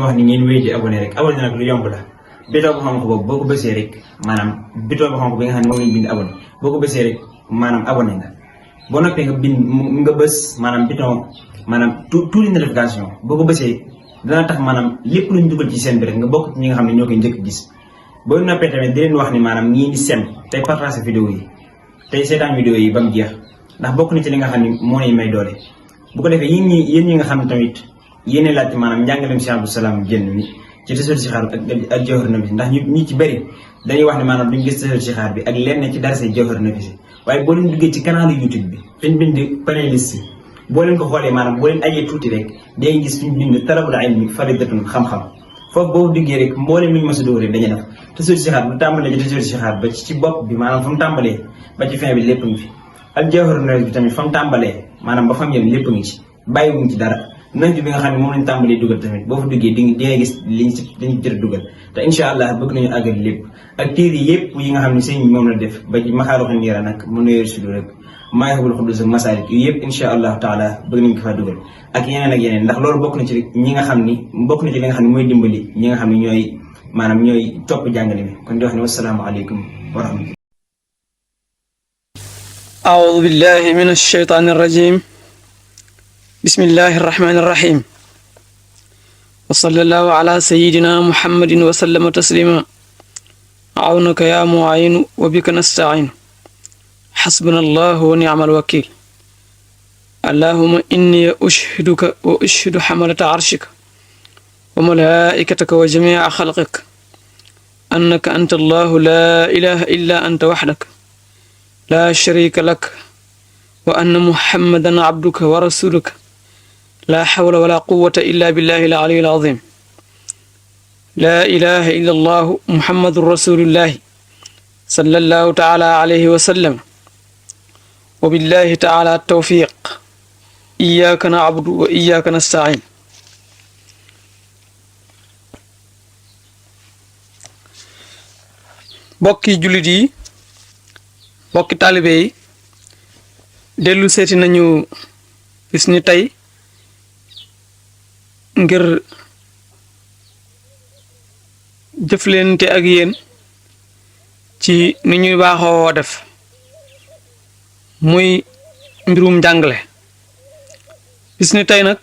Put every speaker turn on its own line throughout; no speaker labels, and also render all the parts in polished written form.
wax ni ngeen wéy di abonné rek abonné nag lu yomb la bouton bu xonq boobu boo ko bësee rek maanaam bouton bu xonq bi nga xam ne moom lañ bind abonné boo ko bësee rek maanaam abonné nga boo noppee nga bind nga bës maanaam bouton maanaam tuuti notification boo ko bësee dana tax maanaam lépp luñ dugal ci seen bi rek nga bokk ci ñi nga xam ne ñoo koy njëkk gis boo noppee tamit di leen wax ni maanaam ñii di sem tey partage vidéo yi tey seetaan vidéo yi ba mu jeex ndax bokk na ci li nga xam ne moo lay may doole bu ko defee yéen ñi nga xam ne tamit yéen laajte maanaam njàngaleem Cheikh Abdou Salam Diène mi ci tasawur si xaar ak jawhar nafi ndax ñu ci bëri dañuy wax ne maanaam duñ gis tasawur si xaar bi ak lenn ci dara say jawhar nafi si waaye boo leen duggee ci kanalu YouTube bi fiñ bind playlist boo leen ko xoolee maanaam boo leen ajee tuuti rek day gis fiñ bind talabul ilmi faridatun xam-xam foofu boobu duggee rek mboolem luñu mës a dóor rek dañuy def tasawur si xaar bu tàmbalee ci tasawur si xaar ba ci bopp bi maanaam fa mu tàmbalee ba ci fin bi lépp ngi fi ak jawhar nafi bi tamit fa mu tàmbalee maanaam ba fa mu yem lépp ngi ci bàyyiwuñ ci dara nañ bi nga xam ne moom lañ tàmbalee dugal tamit boo fa duggee di nga gis liñ ci jër dugal te incha allah bëgg nañu àggal lépp ak téere yëpp yi nga xam ne sëñ bi moom la def ba ci maxaaruxi niira nag mu nuyeer sudu rek maayixbul xudus ak masaalik yu yëpp incha allahu taala bëgg nañ ko faa dugal ak yeneen ndax loolu bokk na ci ñi nga xam ni bokk na ci li nga xam ne mooy dimbali ñi nga xam ne ñooy maanaam ñooy topp jàngale mi kon di wax ne wassalaamu aleykum wa rahmatullah
أعوذ بالله من الشيطان الرجيم بسم الله الرحمن الرحيم وصلى الله على سيدنا محمد وسلم تسليما عونك يا معين وبك نستعين حسبنا الله ونعم الوكيل اللهم إني أشهدك وأشهد حملة عرشك وملائكتك وجميع خلقك أنك أنت الله لا إله إلا أنت وحدك لا شريك لك وأن محمدا عبدك ورسولك لا حول ولا قوة إلا بالله العلي العظيم لا إله إلا الله محمد رسول الله صلى الله تعالى عليه وسلم وبالله تعالى التوفيق إياك نعبد وإياك نستعين bokki jullit yi bokki taalibe yi dellu seeti nañu bis ni tey ngir jëflante ak yéen ci ni ñuy baaxoo def muy mbirum jàngale bis ni tey nag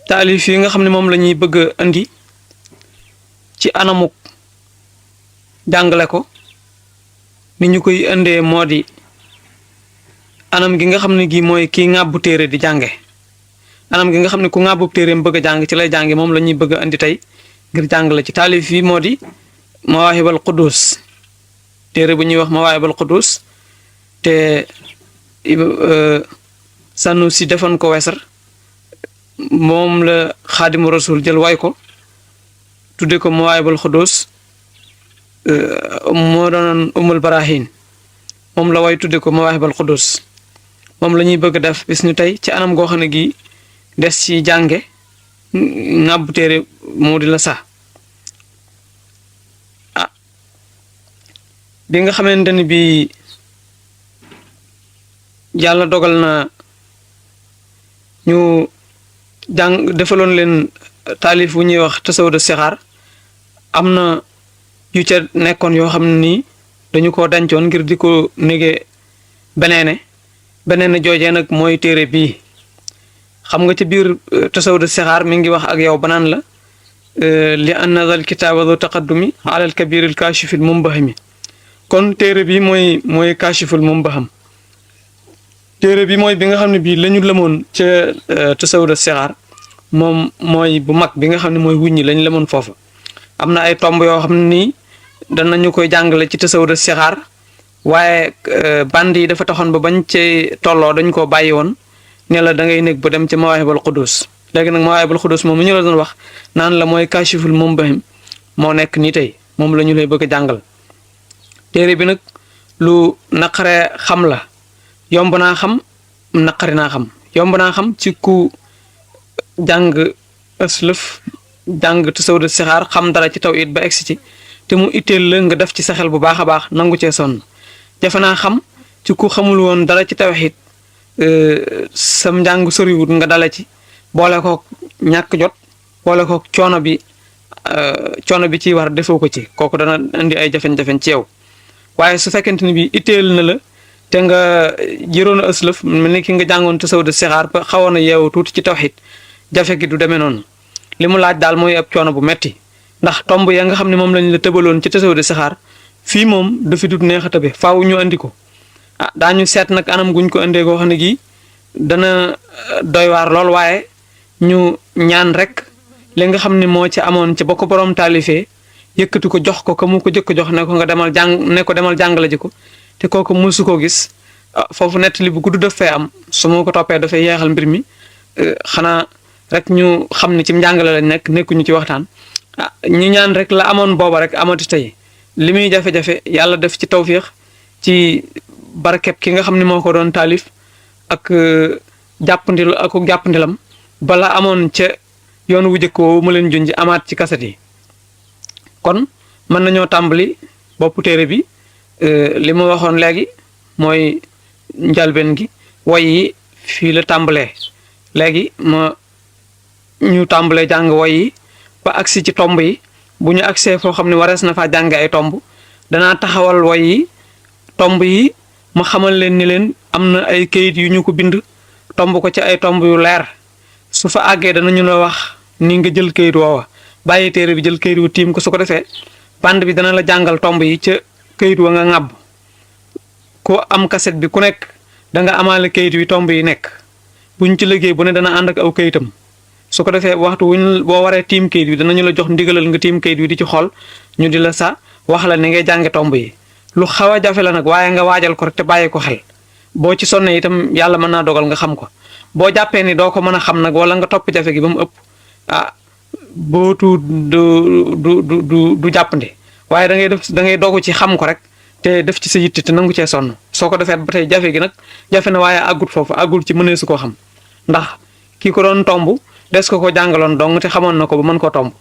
taalif yi nga xam ne moom la ñuy bëgg a andi ci anamuk jàngale ko ni ñu koy indee moo di anam gi nga xam ne gi mooy kii ŋàbbu téere di jànge anam gi nga xam ne ku ŋàbbu téereem bëgg a jàng ci lay jànge moom la ñuy bëgg a andi tey ngir jàngale ci taalif yi moo di mawaahibal quddus téere bu ñuy wax mawaahibal quddus te Sanusi defoon ko wesar moom la xaadimu rasul jël way ko tudde ko mawaahibal quddus moo doonoon umul barahin moom la way tudde ko mawaahibal quddus moom la ñuy bëgg def bis ñu tey ci anam goo xam ne gi des ci jànge ngàbbu téere moo di la sax bi nga xamante ni bi yàlla dogal na ñu jàng defaloon leen taalif bu ñuy wax tasawudu sixaar am na yu ca nekkoon yoo xam ne nii dañu ko dencoon ngir di ko nége beneene joojee nag mooy téere bii xam nga ci biir tasawudu sixaar mi ngi wax ak yow banaan la li anna dal kitaaba du taqaddumi ala al kabir al kashifil mumbahami kon téere bi mooy kashiful mumbaham téere bi mooy bi nga xam ne bii la ñu lëmoon ca tasawudu sixaar moom mooy bu mag bi nga xam ne mooy wuññi lañ lëmoon foofu am na ay tomb yoo xam ne nii danañu koy jàngale ci tasawudu sixaar waaye band yi dafa taxoon ba bañ ci tolloo dañ koo bàyyi woon ne la da ngay nekk ba dem ci mawaahibul quddus léegi nag mawaahibul quddus moom mu ñu la doon wax naan la mooy kashiful mumbahim moo nekk nii tey moom la ñu lay bëgg a jàngal téere bi nag lu naqaree xam la yomb naa xam naqari naa xam yomb naa xam ci ku jàng aslëf jàng tasawudu sixaar xam dara ci tawhid ba egsi ci te mu itteel la nga def ci sa xel bu baax a baax nangu cee sonn jafe naa xam ci ku xamul woon dara ci tawhid sam njàng soriwut nga dala ci boole ko ñàkk jot wala ko coono bi ci war defoo ko ci kooku dana indi ay jafe-jafe ci yow waaye su fekkente ni bi itteel na la te nga jëroon a ëslëf mel ni ki nga jàngoon tasawudu sixaar ba xawoon a yeewu tuuti ci tawxiid jafe gi du demee noonu li mu laaj daal mooy ab coono bu metti ndax tomb ya nga xam ne moom lañ la tëbaloon ci tasawudu sixaar fii moom dafi dut neex a tëbe faaw ñu andi ko daañu seet nag anam guñ ko andee koo xam ne gii dana doy waar lool waaye ñu ñaan rek li nga xam ne moo ci amoon ci ba ko borom taalifee yëkkati ko jox ko ka mu ko jëkk jox ne ko nga demal demal jàngale ji ko te kooku mësu koo gis foofu nettali bu gudd daf fee am su ma ko toppee dafay yeexal mbir mi xanaa rek ñu xam ne ci njàngale lañ nekkuñu ci waxtaan ñu ñaan rek la amoon booba rek amati tey li muy jafe-jafe yàlla def ci tawfiix ci barkeb ki nga xam ne moo ko doon taalif ak jàppandilam bala amoon ca yoon wu jëkk woowu ma leen junj amaat ci kaset yi kon mën nañoo tàmbali boppu téere bi li ma waxoon léegi mooy njalbeen gi way yi fii la tàmbalee léegi ñu tàmbalee jàng way yi ba agsi ci tomb yi bu ñu agsee foo xam ne warees na faa jàng ay tomb danaa taxawal way yi tomb yi ma xamal leen ni leen am na ay kayit yu ñu ko bind tomb ko ci ay tomb yu leer su fa àggee danañu la wax ni nga jël kayit woowa bàyyi téere bi jël kayit wu tiim ko su ko defee band bi dana la jàngal tomb yi ca kayit wa nga ŋàbb ko am kaset bi ku nekk danga amaale kayit wi tomb yi nekk buñ ci liggéey bu ne dana ànd ak aw kayitam su ko defee waxtu wuñ boo waree tiim kayit wi danañu la jox ndigalal nga tiim kayit wi di ci xool ñu di la sa wax la ni ngay jànge tomb yi lu xaw a jafe la nag waaye nga waajal ko rek te bàyyi ko xel boo ci sonne itam yàlla mën naa dogal nga xam ko boo jàppee ni doo ko mën a xam nag wala nga topp jafe gi ba mu ëpp bootu du jàppandi waaye da ngay dogu ci xam ko rek te def ci sa yitte te nangu cee sonn soo ko defee ba tey jafe gi nag jafe na waaye àggut foofu àggul ci mënee su koo xam ndax kii ko doon tomb des ko jàngaloon dong te xamoon na ko ba mën koo tomb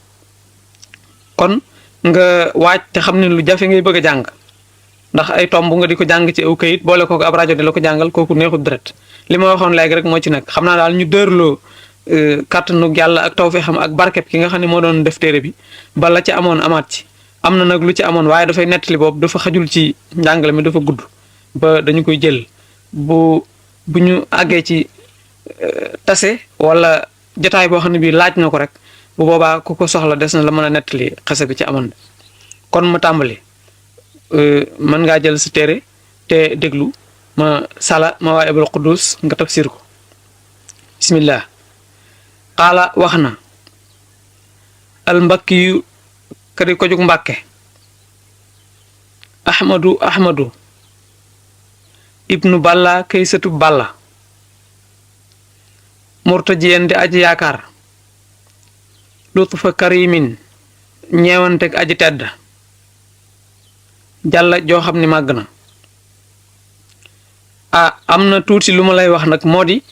kon nga waaj te xam ne lu jafe ngay bëgg a jàng ndax ay tomb nga di ko jàng ci aw kayit boole kooku ab rajo di la ko jàngal kooku neexut deret li ma waxoon léegi rek moo ci nekk xam naa daal ñu dërloo kàttanu yàlla ak tawfeexam ak barkeb ki nga xam ne moo doon def téere bi ba la ci amoon amaat ci am na nag lu ci amoon waaye dafay nettali boobu dafa xajul ci njàngale mi dafa gudd ba dañu koy jël bu ñu àggee ci tase wala jotaay boo xam ne bii laaj na ko rek bu boobaa ku ko soxla des na la mën a nettali xase bi ci amoon kon ma tàmbali mën ngaa jël sa téere te déglu ma sala Mawaahibul Quddus nga tafsir ko bismillah qaala wax na al mbakki yu kadi ko jug mbàkke ahmadu ibnu balla kay sëtu balla murtajiyen di aji yaakaar lutfa karimin ñeewanteg aji tedd jàlla joo xam ni màgg na am na tuuti lu ma lay wax nag moo di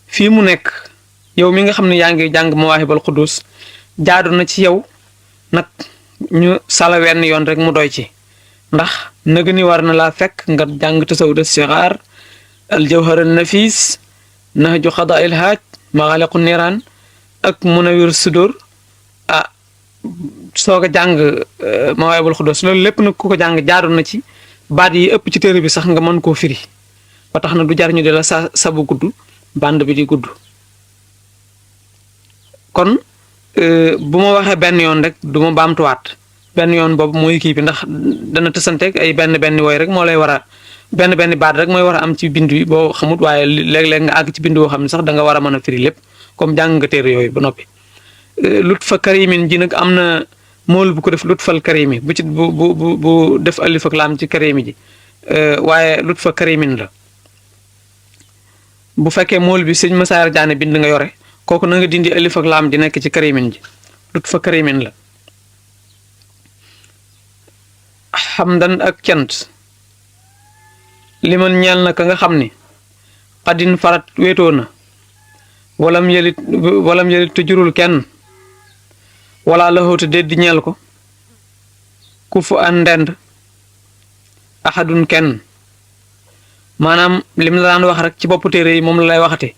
fii mu nekk yow mi nga xam ne yaa ngi jàng Mawaahibul Quddus jaadu na ci yow nag ñu sala wenn yoon rek mu doy ci ndax nëg ni war na laa fekk nga jàng tasawudu sixaar al jawhar nafis nahju xada il haaj maxaaliqu niraan ak munawir sudur soog a jàng Mawaahibul Quddus loolu lépp nag ku ko jàng jaadu na ci baat yi ëpp ci téere bi sax nga mën koo firi ba tax na du jar ñu di la sabu gudd band bi di gudd kon bu ma waxee benn yoon rek du ma baamtuwaat benn yoon boobu mooy kii bi ndax dana tësanteeg ay benn woy rek moo lay war a benn baat rek mooy war a am ci bindu yi boo xamut waaye léeg-léeg nga àgg ci bindu boo xam ne sax da nga war a mën a firi lépp comme jàng nga téere yooyu ba noppi lut fa karimin ji nag am na mool bu ko def lut fal karimi bu ci bu def alif ak laam ci karimi ji waaye lut fa karimin la bu fekkee mool bi sëñ Masaar Jaane bind nga yore kooku na nga dindi alif ak laam di nekk ci karimin ji lut fa karimin la xamdan ak cant li man ñeel na ka nga xam ni xadin farat wéetoo na walam yelit te jurul kenn wala laxoote déddi ñeel ko ku fu an ndend axadun kenn maanaam lim la daan wax rek ci bopp téere yi moom la lay waxate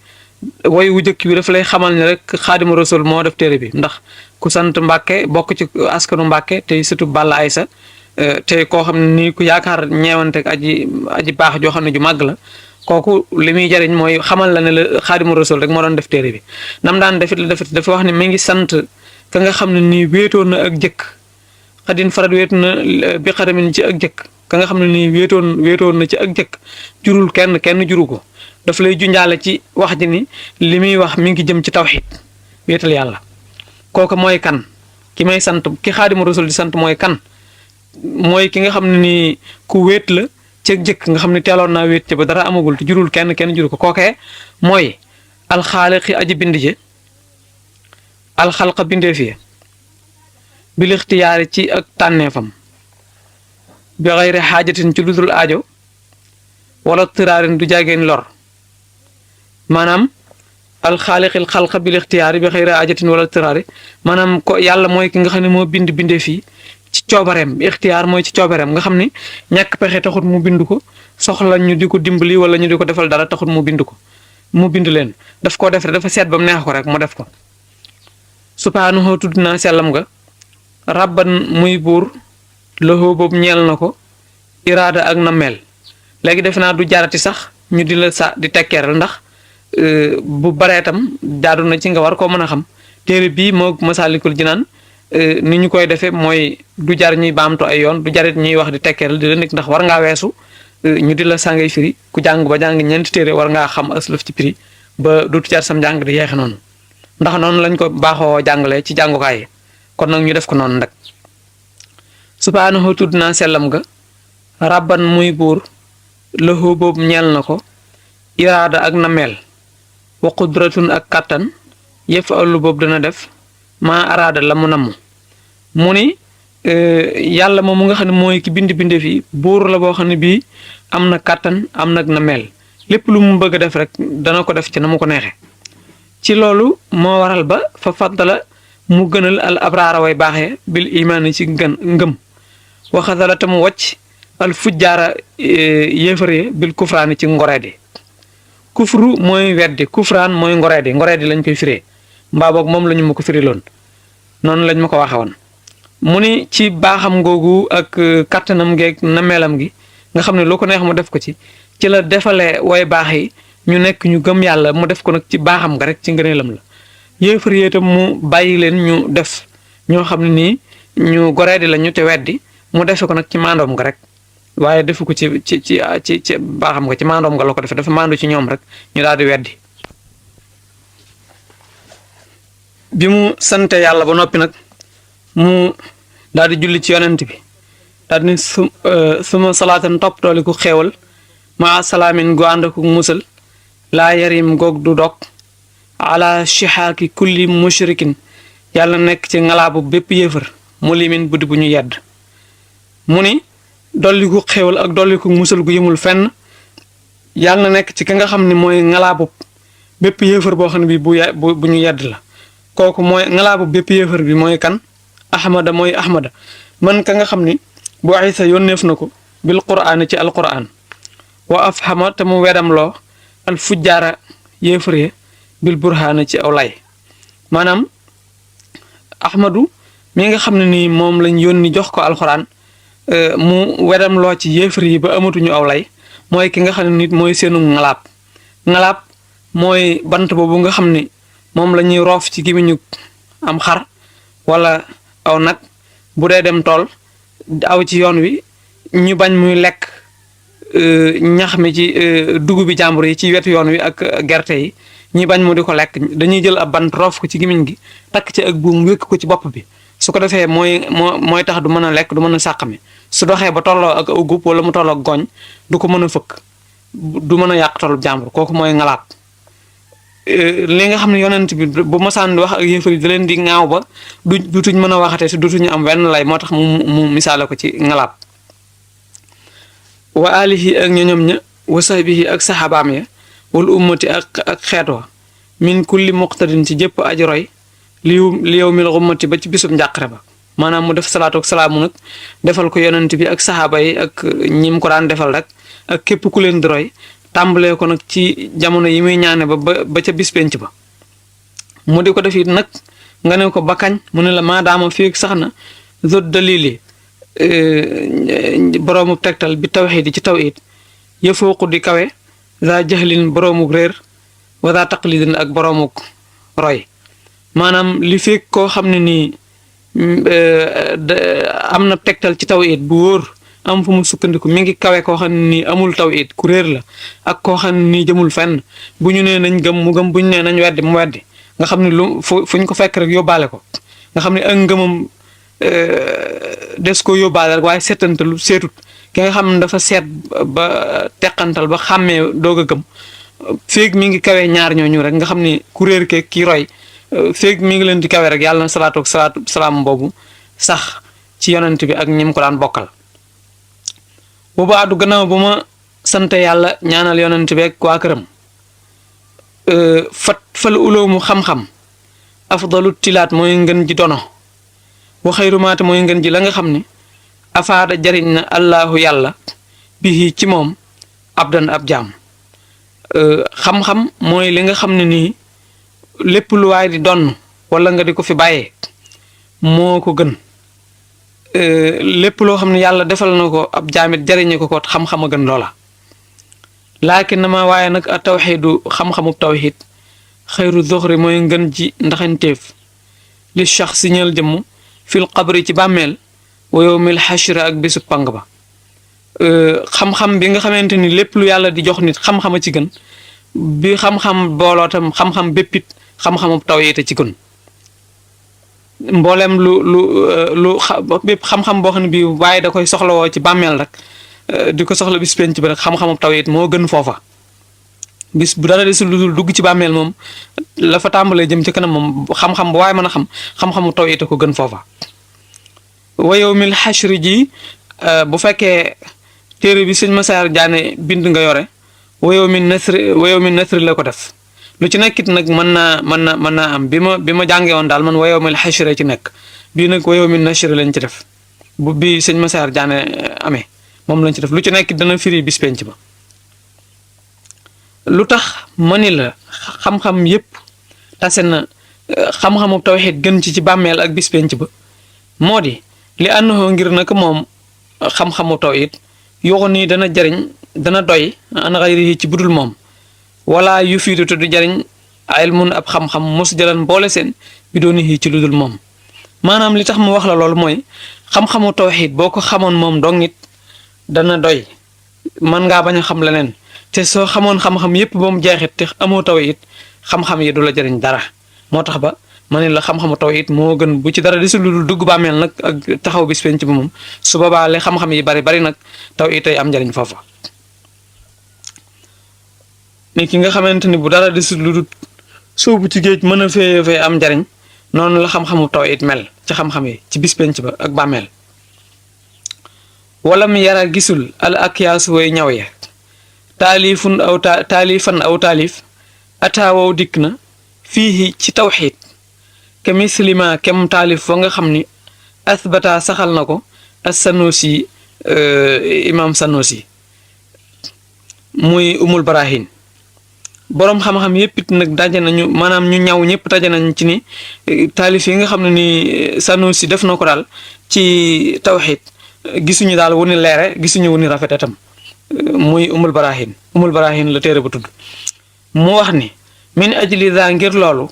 woy wu njëkk bi daf lay xamal ne rek Xaadimu Rasul moo def téere bi ndax ku sant Mbàkke bokk ci askanu Mbàkke tey surtout Balla Aysa te koo xam ne nii ku yaakaar ñeewante ak aji baax joo xam ne ju màgg la kooku li muy jariñ mooy xamal la ne la Xaadimu Rasul rek moo doon def téere bi nam daan defit la defit dafa wax ne mi ngi sant ka nga xam ne nii wéetoon na ak jëkk xadin farat wéetu na bi xaramin ci ak jëkk ka nga xam ne nii wéetoon na ci ak jëkk jurul kenn juru ko daf lay junjaale ci wax ji ni li muy wax mi ngi jëm ci tawxiid wéetal yàlla kooku mooy kan ki may sant ki Xaadimu Rasul di sant mooy kan mooy ki nga xam ne nii ku wéet la ci jëkk nga xam ne teeloon naa wéet ci ba dara amagul te jurul kenn juru ko kookee mooy alxaaliqi aji bind ji alxalqa bindeef yi bil ixtiyaari ci ak tànneefam bi xayri xaajatin ci ludul aajo wala tiraarin du jageen lor maanaam alxaaliqil xalqa bil ixtiyaari bi xayri xaajatin wala tiraari maanaam ko yàlla mooy ki nga xam ne moo bind bindeef yi ci coobareem ixtiyaar mooy ci coobareem nga xam ni ñàkk pexe taxut mu bind ko soxla ñu di ko dimbali wala ñu di ko defal dara taxut mu bind ko mu bind leen daf koo def rek dafa seet ba mu neex ko rek mu def ko subhaanahu tudd naa sellam nga rabban muy buur loxo boobu ñeel na ko iraada ak nammeel léegi defe naa du jarati sax ñu di la di tekkeeral ndax bu bareetam jaadu na ci nga war koo mën a xam téere bii moo Masaalikul Jinaan ni ñu koy defee mooy du jar ñuy baamtu ay yoon du jarit ñuy wax di tekkeeral di la nekk ndax war ngaa weesu ñu di la sàngay firi ku jàng ba jàng ñeenti téere war ngaa xam aslëf ci prix ba dootu jar sam jàng di yeexe noonu ndax noonu lañ ko baaxoo jàngalee ci jàngukaay yi kon nag ñu def ko noonu nag subhaanahu tudd naa sellam ga rabban muy buur loxo boobu ñeel na ko iraada ak nameel wa qudratun ak kàttan yëf allu boobu dana def maa araada la mu namm mu ni yàlla moom mu nga xam ne mooy ki bind fii buur la boo xam ne bii am na kàttan am nag nameel lépp lu mu bëgg a def rek dana ko def ci na mu ko neexee ci loolu moo waral ba fa faddala mu gënal al abraara way baaxee bil imaani ci ngëm waxasala te mu wàcc al fujjaara yéefare bil kufraani ci ngoreedi kufru mooy weddi kufraan mooy ngoreedi lañ koy firee mbaa boog moom la ñu ma ko firiloon noonu lañ ma ko waxe woon mu ni ci baaxam googu ak kattanam geeg nameelam gi nga xam ne loo ko neex mu def ko ci la defalee way baax yi ñu nekk ñu gëm yàlla mu def ko nag ci baaxam nga rek ci ngëneelam la yéefar yi itam mu bàyyi leen ñu def ñoo xam ne nii ñu goreedi la ñu te weddi mu defe ko nag ci maandoom nga rek waaye defu ko ci baaxam nga ci maandoom nga la ko defe dafa maandu ci ñoom rek ñu daal di weddi bi mu sante yàlla ba noppi nag mu daal di julli ci yonent bi daal di suma salaatan topp dooli ku xeewal maa salaamin gu ànd ak musal laa yarim goog du dog ala shihaaki kulli mushrikin yàlla nekk ci ngalaabu bépp yéefar mu limin buddi bu ñu yedd mu ni dolli ku xéewal ak dolli ku musal gu yëmul fenn yàlla nekk ci ki nga xam ne mooy ngalaabu bépp yéefar boo xam ne bi bu ñu yedd la kooku mooy ngalaabu bépp yéefar bi mooy kan ahmada mooy ahmada man ka nga xam ni bu isa yónneef na ko bil quraan ci alquran wa afhama te mu wedam loo al fujjaara yéefar ya bil burhaana ci aw lay maanaam ahmadu mi nga xam ne nii moom lañ yónni jox ko alxuraan mu wedam loo ci yéefar yi ba amatuñu aw lay mooy ki nga xam ne nit mooy seenu ngalaab mooy bant boobu nga xam ni moom la ñuy roof ci gémmiñu am xar wala aw nag bu dee dem tool aw ci yoon wi ñu bañ muy lekk ñax mi ci dugub bi jàmbur yi ci wetu yoon wi ak gerte yi ñi bañ mu di ko lekk dañuy jël ab bant roof ko ci gémmiñ gi takk ci ak buum wékk ko ci bopp bi su ko defee mooy tax du mën a lekk du mën a sàqami su doxee ba tolloo ak aw gub wala mu tolloo ak gooñ du ko mën a fëkk du mën a yàq toolu jàmbur kooku mooy ngalaab li nga xam ne yonent bi bu masaan di wax ak yéefar yi da leen di ŋaaw ba dutuñ mën a waxatee si dutuñu am wenn lay moo tax mu misaale ko ci ngalaab wa alihi ak ñoñom ña wa sahbihi ak saxaabaam ya wal ummati ak xeet wa min kulli muqtadin ci jëpp aji roy li yawmil xummati ba ci bisub njàqare ba maanaam mu def salaatu ak salaamu nag defal ko yonent bi ak saxaaba yi ak ñim ko daan defal rek ak képp ku leen di roy tàmbalee ko nag ci jamono yi muy ñaane ba ca bis penc ba mu di ko def it nag nga ne ko ba kañ mu ne la maadaama fii sax na zot dalili boroomu tegtal bi tawxiid ci tawxiid yëfooqu di kawe za jahlin boroomuk réer wa za taqlidin ak boroomuk roy maanaam li fekk koo xam ne nii am na tegtal ci tawxiid bu wóor am fu mu sukkandiku mi ngi kawe koo xam ne nii amul tawxiid ku réer la ak koo xam ne nii jëmul fenn bu ñu nee nañ gëm mu gëm bu ñu nee nañ weddi mu weddi nga xam ne fuñ ko fekk rek yóbbaale ko nga xam ne ak ngëmam des ko yóbbaale rek waaye seetantalu seetut ki nga xam ne dafa seet ba teqantal ba xàmmee doog a gëm féeg mi ngi kawee ñaar ñooñu rek nga xam ne ku réer ke ki roy féeg mi ngi leen di kawe rek yàlla na salaatu salaam boobu sax ci yonent bi ak ñim ko daan bokkal. bu baadu gannaaw bu ma sante yàlla ñaanal yonent bi ak waa këram fal uloomu xam-xam afdalu tilaat mooy ngën ji dono wa xayrumaate mooy ngën ji la nga xam ne afaada jariñ na allahu yàlla bihi ci moom abdan ab jaam xam-xam mooy li nga xam ne nii lépp lu waay di donn wala nga di ko fi bàyyee moo ko gën lépp loo xam ne yàlla defal na ko ab jaamit jariñe ko xam-xam a gën loola laakin na ma waaye nag a tawxiidu xam-xamub tawxiid xayru zuxri mooy ngën ji ndaxanteef li shax si ñeel jëmm fil qabri ci bàmmeel wa yawmil xashri ak bisu pang ba xam-xam bi nga xamante ni lépp lu yàlla di jox nit xam-xama ci gën bi xam-xam booloo tam xam-xam béppit xam-xamub tawxiid a ci gën mboolem lu bépp xam-xam boo xam ne bii waaye da koy soxlawoo ci bàmmeel rek di ko soxla bis penc bi rek xam-xamub tawxiid moo gën foofa bis bu dara desul lu dul dugg ci bàmmeel moom la fa tàmbalee jëm ci kanam moom xam-xam bu waaye mën a xam-xamu tawxiid a ko gën foofa wa yawmil xashri ji bu fekkee téere bi sëñ Masaar Jaane bind nga yore wa yawmin nasri la ko def lu ci nekkit nag mën naa am bi ma jàngee woon daal man wa yawmil xashri ci nekk bii nag wa yawmin nasri lañ ci def bu bi sëñ Masaar Jaane amee moom lañ ci def lu ci nekkit dana firi bis penc ba lu tax ma ni la xam-xam yépp tase na xam-xamu tawxiid gën ci bàmmeel ak bis penc ba moo di li àndoon ngir nag moom xam-xamu tawxiid yoo nii dana jariñ dana doy an xayrihi ci budul moom wala yu fiidu te du jariñ ilmun ab xam-xam mos jalan boole seen bi doonihi ci lu dul moom maanaam li tax mu wax la loolu mooy xam-xamu tawxiid boo ko xamoon moom dong it dana doy mën ngaa bañ a xam leneen te soo xamoon xam-xam yépp ba mu jeexit te amoo tawxiid xam-xam yi du la jariñ dara moo tax ba ma ne la xam-xamu tawxiid moo gën bu ci dara desul lu dul dugg bàmmeel nag ak taxaw bis penc bi moom su boobaa le xam-xam yi bari nag tawxiid tey am njariñ foofa ni ki nga xamante ni bu dara desul lu dul soobu ci géej mën a fee am njariñ noonu la xam-xamu tawxiid mel ci xam-xam yi ci bis penc ba ak bàmmeel wala mu yara gisul al akyaas way ñaw ya taalifan aw taalif ataawaw dikk na fii ci tawxiid ke mislima kem taalif wa nga xam ni asbata saxal na ko as sanusi imam sanusi muy umul barahin boroom xam-xam yépp it nag daje nañu maanaam ñu ñaw ñëpp daje nañu ci ni taalif yi nga xam ne ni sanusi def na ko daal ci tawxiid gisuñu daal wu ni leere gisuñu wu ni rafet itam muy umul barahin la téere bu tudd mu wax ni min ajli daa ngir loolu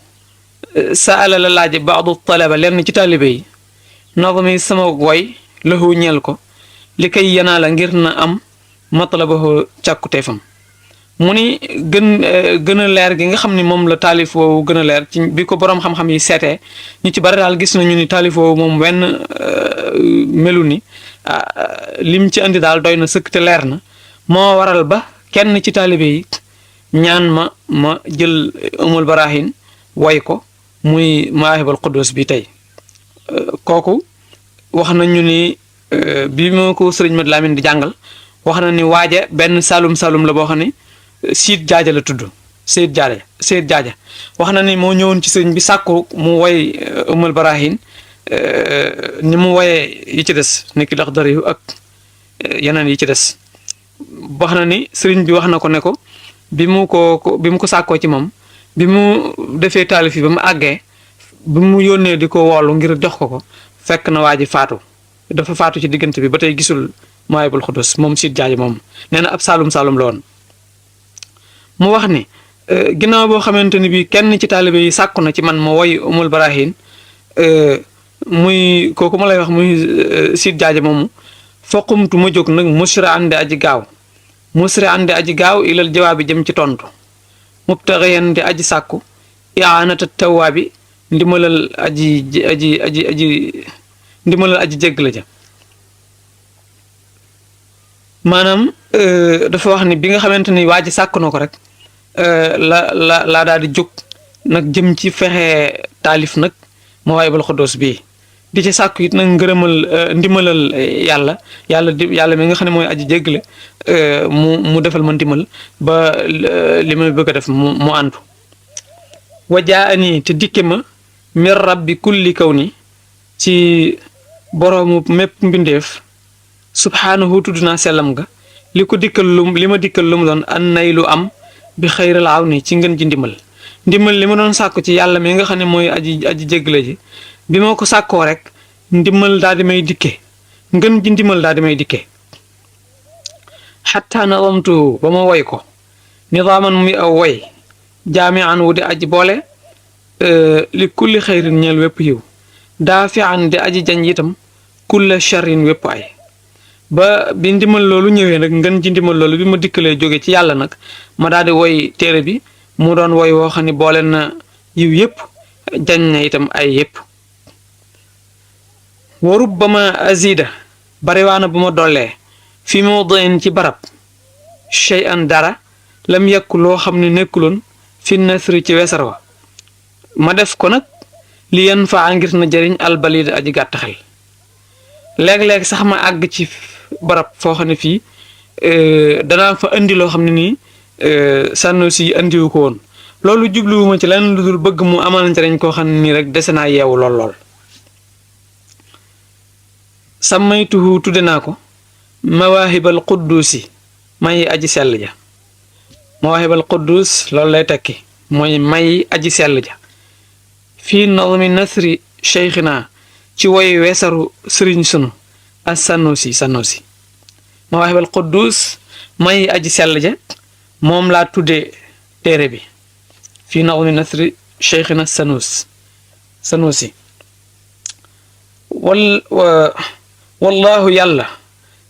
saala la laaj baadu talaba lenn ci taalibe yi nadmi sama woy lahu ñeel ko li kay yanaa la ngir na am matlabahu càkkuteefam mu ni gën a leer gi nga xam ni moom la taalif woowu gën a leer ci bi ko boroom xam-xam yi seetee ñu ci bari daal gis nañu ni taalif woowu moom wenn melu ni lim ci andi daal doy na sëkk te leer na moo waral ba kenn ci taalibe yi ñaan ma jël umul barahin way ko muy maahibul quddus bi tey kooku wax nañu ni bi ma ko sëriñ Mat Lamin di jàngal wax na ni waaja benn salum la boo xam ne siit jaaja la tudd siit jaaja wax na ni moo ñëwoon ci sëriñ bi sàkku mu way umul barahin ni mu woyee yi ci des ni ki lax dara yu ak yeneen yi ci des wax na ni sëriñ bi wax na ko ne ko bi mu ko sàkkoo ci moom bi mu defee taalif yi ba mu àggee bi mu yónnee di ko woolu ngir jox ko fekk na waa ji faatu dafa faatu ci diggante bi ba tey gisul Mawaahibul Quddus moom Sidy Diagne moom nee na ab saalum la woon mu wax ni ginnaaw boo xamante ni bi kenn ci taalibe yi sàkku na ci man ma woy Umul Barahin muy kooku ma lay wax muy Sidy Diagne moomu foqumtu ma jóg nag musra ande aji gaaw ilal jawaabi jëm ci tontu mubtaxiyan di aji sàkku iaanata tawaabi ndimbalal aji jégg la ja maanaam dafa wax ni bi nga xamante ni waa ji sàkk na ko rek laa daal di jóg nag jëm ci fexe taalif nag Mawaahibul Quddus bii di ci sàkku it nag ngërëmal ndimbalal yàlla mi nga xam ne mooy aji jéggale mu defal ma ndimbal ba li may bëgg a def mu àndu wajaani te dikke ma mir rabbi kulli kaw ni ci boroomu mépp mbindeef subhaanahu tudd naa sellam ga li ma dikkal lu mu doon an nay lu am bi xayral aw ni ci ngën ji ndimbal li ma doon sàkku ci yàlla mi nga xam ne mooy aji jéggale ji bi ma ko sàkkoo rek ndimbal daal di may dikke ngën ji ndimbal daal di may dikke xatta nadamtu ba ma woy ko nidaaman muy aw woy jaamian wu di aji boole li kulli xayrin ñeel wépp yiw daafian di aji jañ itam kulla charrin wépp ay ba bi ndimbal loolu ñëwee nag ngën ji ndimbal loolu bi ma dikkalee jóge ci yàlla nag ma daal di woy téere bi mu doon woy woo xam ne boole na yiw yépp jañ na itam ay yépp warub ba ma azida bariwaana bu ma dollee fi mawdiin ci barab chey an dara lam yekku loo xam ne nekkuloon fi nasri ci wesar wa ma def ko nag li yan faa ngir na jëriñ albalid aji gàtt xel léeg-léeg sax ma àgg ci barab foo xam ne fii danaa fa indi loo xam ne nii Sanusi andiwu ko woon loolu jubluwuma ci lenn lu dul bëgg mu amal njëriñ koo xam ne nii rek dese naa yeewu lool sammaytuhu tudde naa ko Mawaahibal Quddusi may aji sell ja Mawaahibal Quddus loolu lay tekki mooy may aji sell ja fii nazmi nasri cheikhina ci woy weesaru sëriñ sunu as Sanusi Mawaahibal Quddus may aji sell ja moom laa tudde téere bi fii nazmi nasri cheikhina Sanusi wallahu yàlla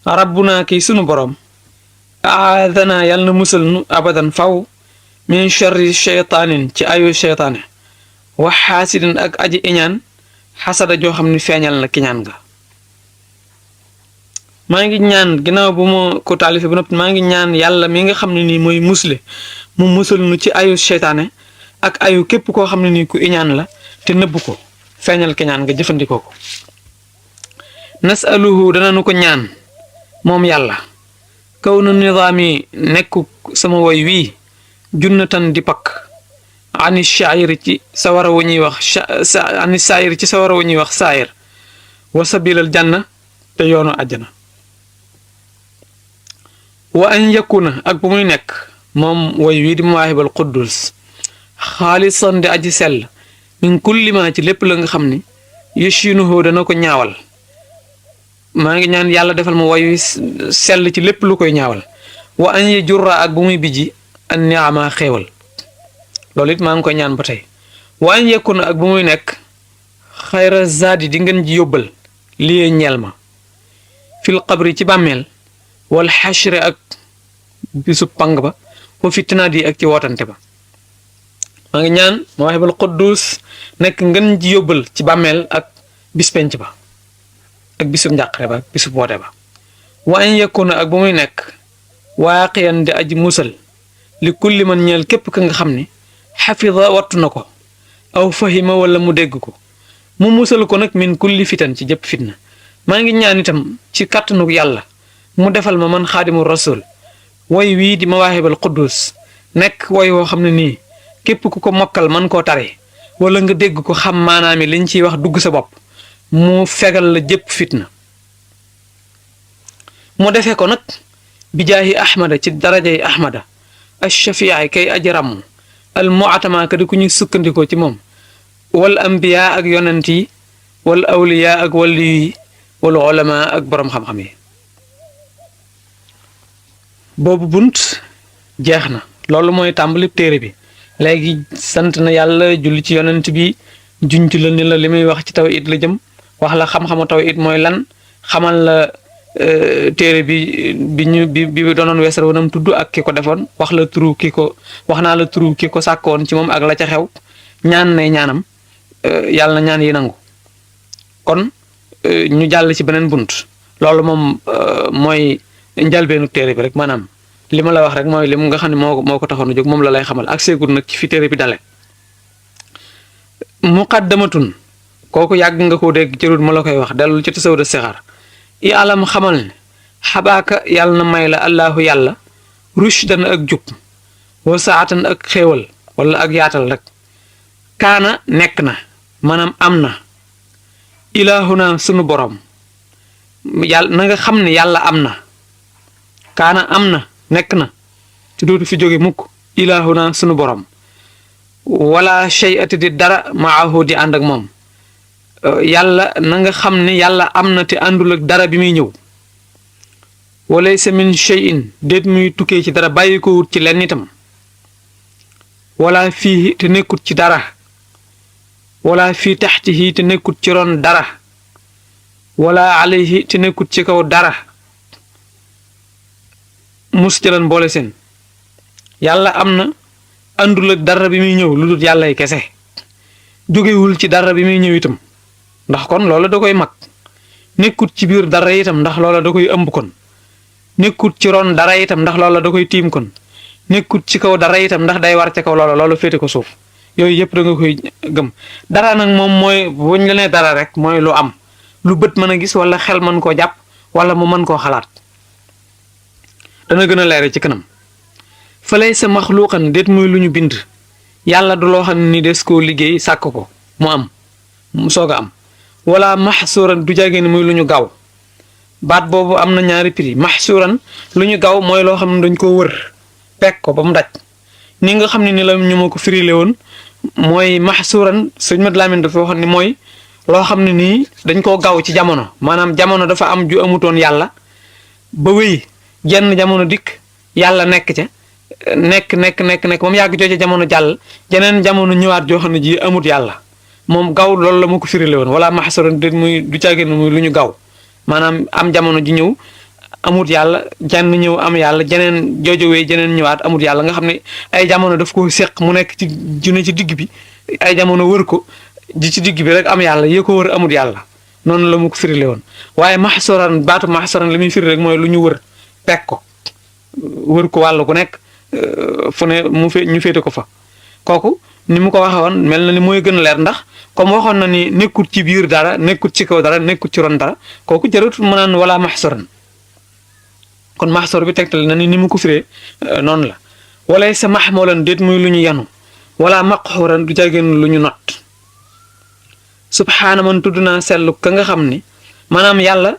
rabbuna kii sunu borom aadana yàlla na musal nu abadan faw min charri cheytaanin ci ayu cheytaane wa xaasidin ak aji iñaan xasada joo xam ne feeñal na kiñaan nga maa ngi ñaan ginnaaw bu ma ko taalife ba noppi maa ngi ñaan yàlla mi nga xam ne nii mooy musle mu musal nu ci ayu cheytaane ak ayu képp koo xam ne nii ku iñaan la te nëbb ko feeñal kiñaan nga jëfandikoo ko nasaluhu dana nu ko ñaan moom yàlla kaw na nidaami nekku sama woy wii junnatan di pakk ani shaayir ci sawara wu ñuy wax saayir wa sabilal janna te yoonu àjjana wa an yakuna ak bu muy nekk moom woy wii di Mawaahibal Quddus xaalisan di aji sell min kulli ma ci lépp la nga xam ni yushinuhu dana ko ñaawal maa ngi ñaan yàlla defal ma woy sell ci lépp lu koy ñaawal wa an ye jurra ak bu muy bijji an niama xéewal loolu it maa ngi koy ñaan ba tey wa an yekku na ak bu muy nekk xayra zaadi di ngeen ji yóbbal lii ñeel ma fil qabri ci bàmmeel wal xashre ak bisu pang ba wa fitnaat yi ak ci wootante ba maa ngi ñaan Mawaahibal Quddus nekk ngeen ji yóbbal ci bàmmeel ak bis penc ba ak bisub njàqare ba ak bisub woote ba wa an yakuna ak bu muy nekk waaqiyan di aji musal li kulli man ñeel képp ka nga xam ni xafida wattu na ko aw fahima wala mu dégg ko mu musal ko nag min kulli fitan ci jëpp fitna maa ngi ñaan itam ci kàttanu yàlla mu defal ma man xaadimu rasul woy wii di Mawaahibal Quddus nekk woy woo xam ne nii képp ku ko mokkal man koo tare wala nga dégg ko xam maanaam liñ ciy wax dugg sa bopp mu fegal la jëpp fitna mu defee ko nag bijaahi ahmada ci darajay ahmada ash-shafi'i kay aji ràmm al mu'tama ka di ku ñuy sukkandikoo ci moom wal ambiya ak yonent yi wal awliya ak wàllu yi wal ulama ak borom xam-xam yi boobu bunt jeex na loolu mooy tàmbali téere bi léegi sant na yàlla julli ci yonent bi junj la ni la li muy wax ci tawhid la jëm wax la xam-xamu tawhid mooy lan xamal la téere bi doonoon weesar wanam tudd ak ki ko defoon wax la turu ki ko wax naa la turu ki ko sàkkoon ci moom ak la ca xew ñaan ne ñaanam yàlla na ñaan yi nangu kon ñu jàll ci beneen bunt loolu moom mooy njalbeenu téere bi rek maanaam li ma la wax rek mooy li mu nga xam ne moo ko taxoon a jóg moom la lay xamal ak seegul nag ci fi téere bi dale muqaddamatun kooku yàgg nga ko dégg jërul ma la koy wax dellu ci tasawudu sixaar i alam xamal ne xabaaka yàlla na may la allahu yàlla rushdan ak jub wa saatan ak xéewal wala ak yaatal rek kaana nekk na maanaam am na ilaahuna sunu borom yàlla na nga xam ne yàlla am na kaana am na nekk na ci dootu fi jóge mukk ilaahuna sunu borom wala shay'ati di dara maahu di ànd ak moom yàlla na nga xam ne yàlla am na te àndul ak dara bi muy ñëw walaysa min shay'in déet muy tukkee ci dara bàyyi ko wut ci lenn itam wala fii te nekkut ci dara wala fii taxtihi te nekkut ci ron dara wala alayhi te nekkut ci kaw dara mus jëlan boole seen yàlla am na àndul ak dara bi muy ñëw lu dul yàllay kese jógewul ci dara bi muy ñëw itam ndax kon loola da koy mag nekkut ci biir dara itam ndax loola da koy ëmb kon nekkut ci ron dara itam ndax loola da koy tiim kon nekkut ci kaw dara itam ndax day war ca kaw loola loolu féete ko suuf yooyu yëpp da nga koy gëm dara nag moom mooy buñ la nee dara rek mooy lu am lu bët mën a gis wala xel mën koo jàpp wala mu mën koo xalaat dana gën a leere ci kanam falay sa maxluuqan déet muy lu ñu bind yàlla du loo xam ne ni des koo liggéey sàkk ko mu am mu soog a am wala maxsuuran du jàggee ni muy lu ñu gaaw baat boobu am na ñaari prix maxsuuran lu ñu gaaw mooy loo xam ne dañ koo wër pekk ko ba mu daj ni nga xam ne ni la ñu ma ko firile woon mooy maxsuuran sëñ Mat Lamin dafa waxoon ni mooy loo xam ne nii dañ koo gaaw ci jamono maanaam jamono dafa am ju amutoon yàlla ba wéy jenn jamono dikk yàlla nekk ca nekk ba mu yàgg jooju jamono jàll jeneen jamono ñëwaat joo xam ne ji amut yàlla moom gaaw loolu la ma ko firile woon wala maxsuuran déet muy du caagin muy lu ñu gaaw maanaam am jamono ji ñëw amut yàlla jenn ñëw am yàlla jeneen joojowee jeneen ñëwaat amut yàlla nga xam ne ay jamono daf ko séq mu nekk ci june ci digg bi ay jamono wër ko ji ci digg bi rek am yàlla yee ko wër amut yàlla noonu la mu ko firile woon waaye maxsuuran baatu maxsuuran li muy firi rek mooy lu ñu wër pekk ko wër ko wàll ku nekk fu ne ñu féete ko fa kooku ni mu ko waxee woon mel na ni mooy gën a leer ndax comme waxoon na ni nekkut ci biir dara nekkut ci kaw dara nekkut ci ron dara kooku jarut mu naan wala maxsuuran kon maxsuur bi tegtal na ni mu ko firee noonu la walay sa maxmoolan déet muy lu ñu yanu wala maqxuuran du jageen lu ñu not subhaana man tudd naa sellu ka nga xam ni maanaam yàlla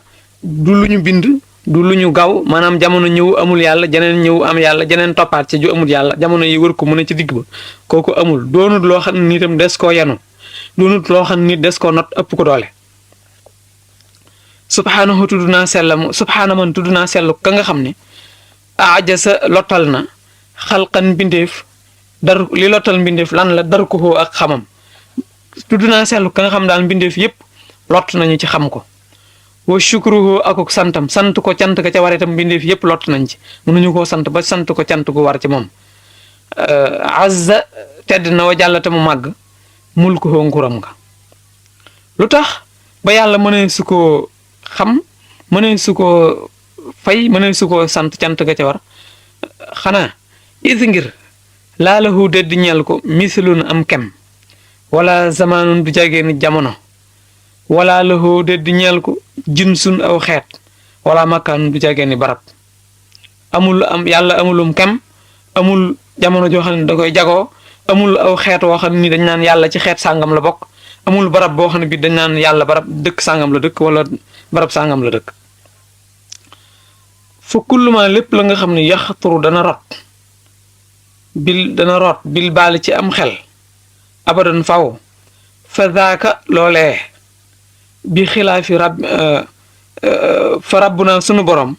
du lu ñu bind du lu ñu gaaw maanaam jamono ñëw amul yàlla jeneen ñëw am yàlla jeneen toppaat ci ju amul yàlla jamono yi wër ko mu ne ci digg ba kooku amul doonut loo xam ne itam des koo yanu doonut loo xam ne des koo not ëpp ko doole subhaanahu tudd naa sellam subhaana man tudd naa sellu ka nga xam ne ajasa lottal na xalqan mbindeef dar li lottal mbindeef lan la dar ko ak xamam tudd naa sellu ka nga xam daal mbindeef yépp lott nañu ci xam ko wa shukruhu akuk santam sant ko cant ka ca war itam mbindeef yépp lott nañ ci mënuñu koo sant ba sant ko cant gu war ci moom azza tedd na wa jàllate mu màgg mulkuhu nguram nga lu tax ba yàlla mënee su ko xam mënee su ko fay mënee su ko sant cant ga ca war xanaa is ngir laalahu dedd ñeel ko mislun am kem wala zamaanun du jagee ni jamono wala lahu dedd ñeel ko jinsun aw xeet wala makkaan du jagee ni barab amul am yàlla amulum kem amul jamono joo xam ne da koy jagoo amul aw xeet woo xam ne ni dañ naan yàlla ci xeet sàngam la bokk amul barab boo xam ne bi dañ naan yàlla barab dëkk sàngam la dëkk wala barab sàngam la dëkk fa kulluma lépp la nga xam ne yaxturu dana rot bil dana root bil baali ci am xel abadan faw fa daaka loolee bi xilaafi fa rabbuna sunu borom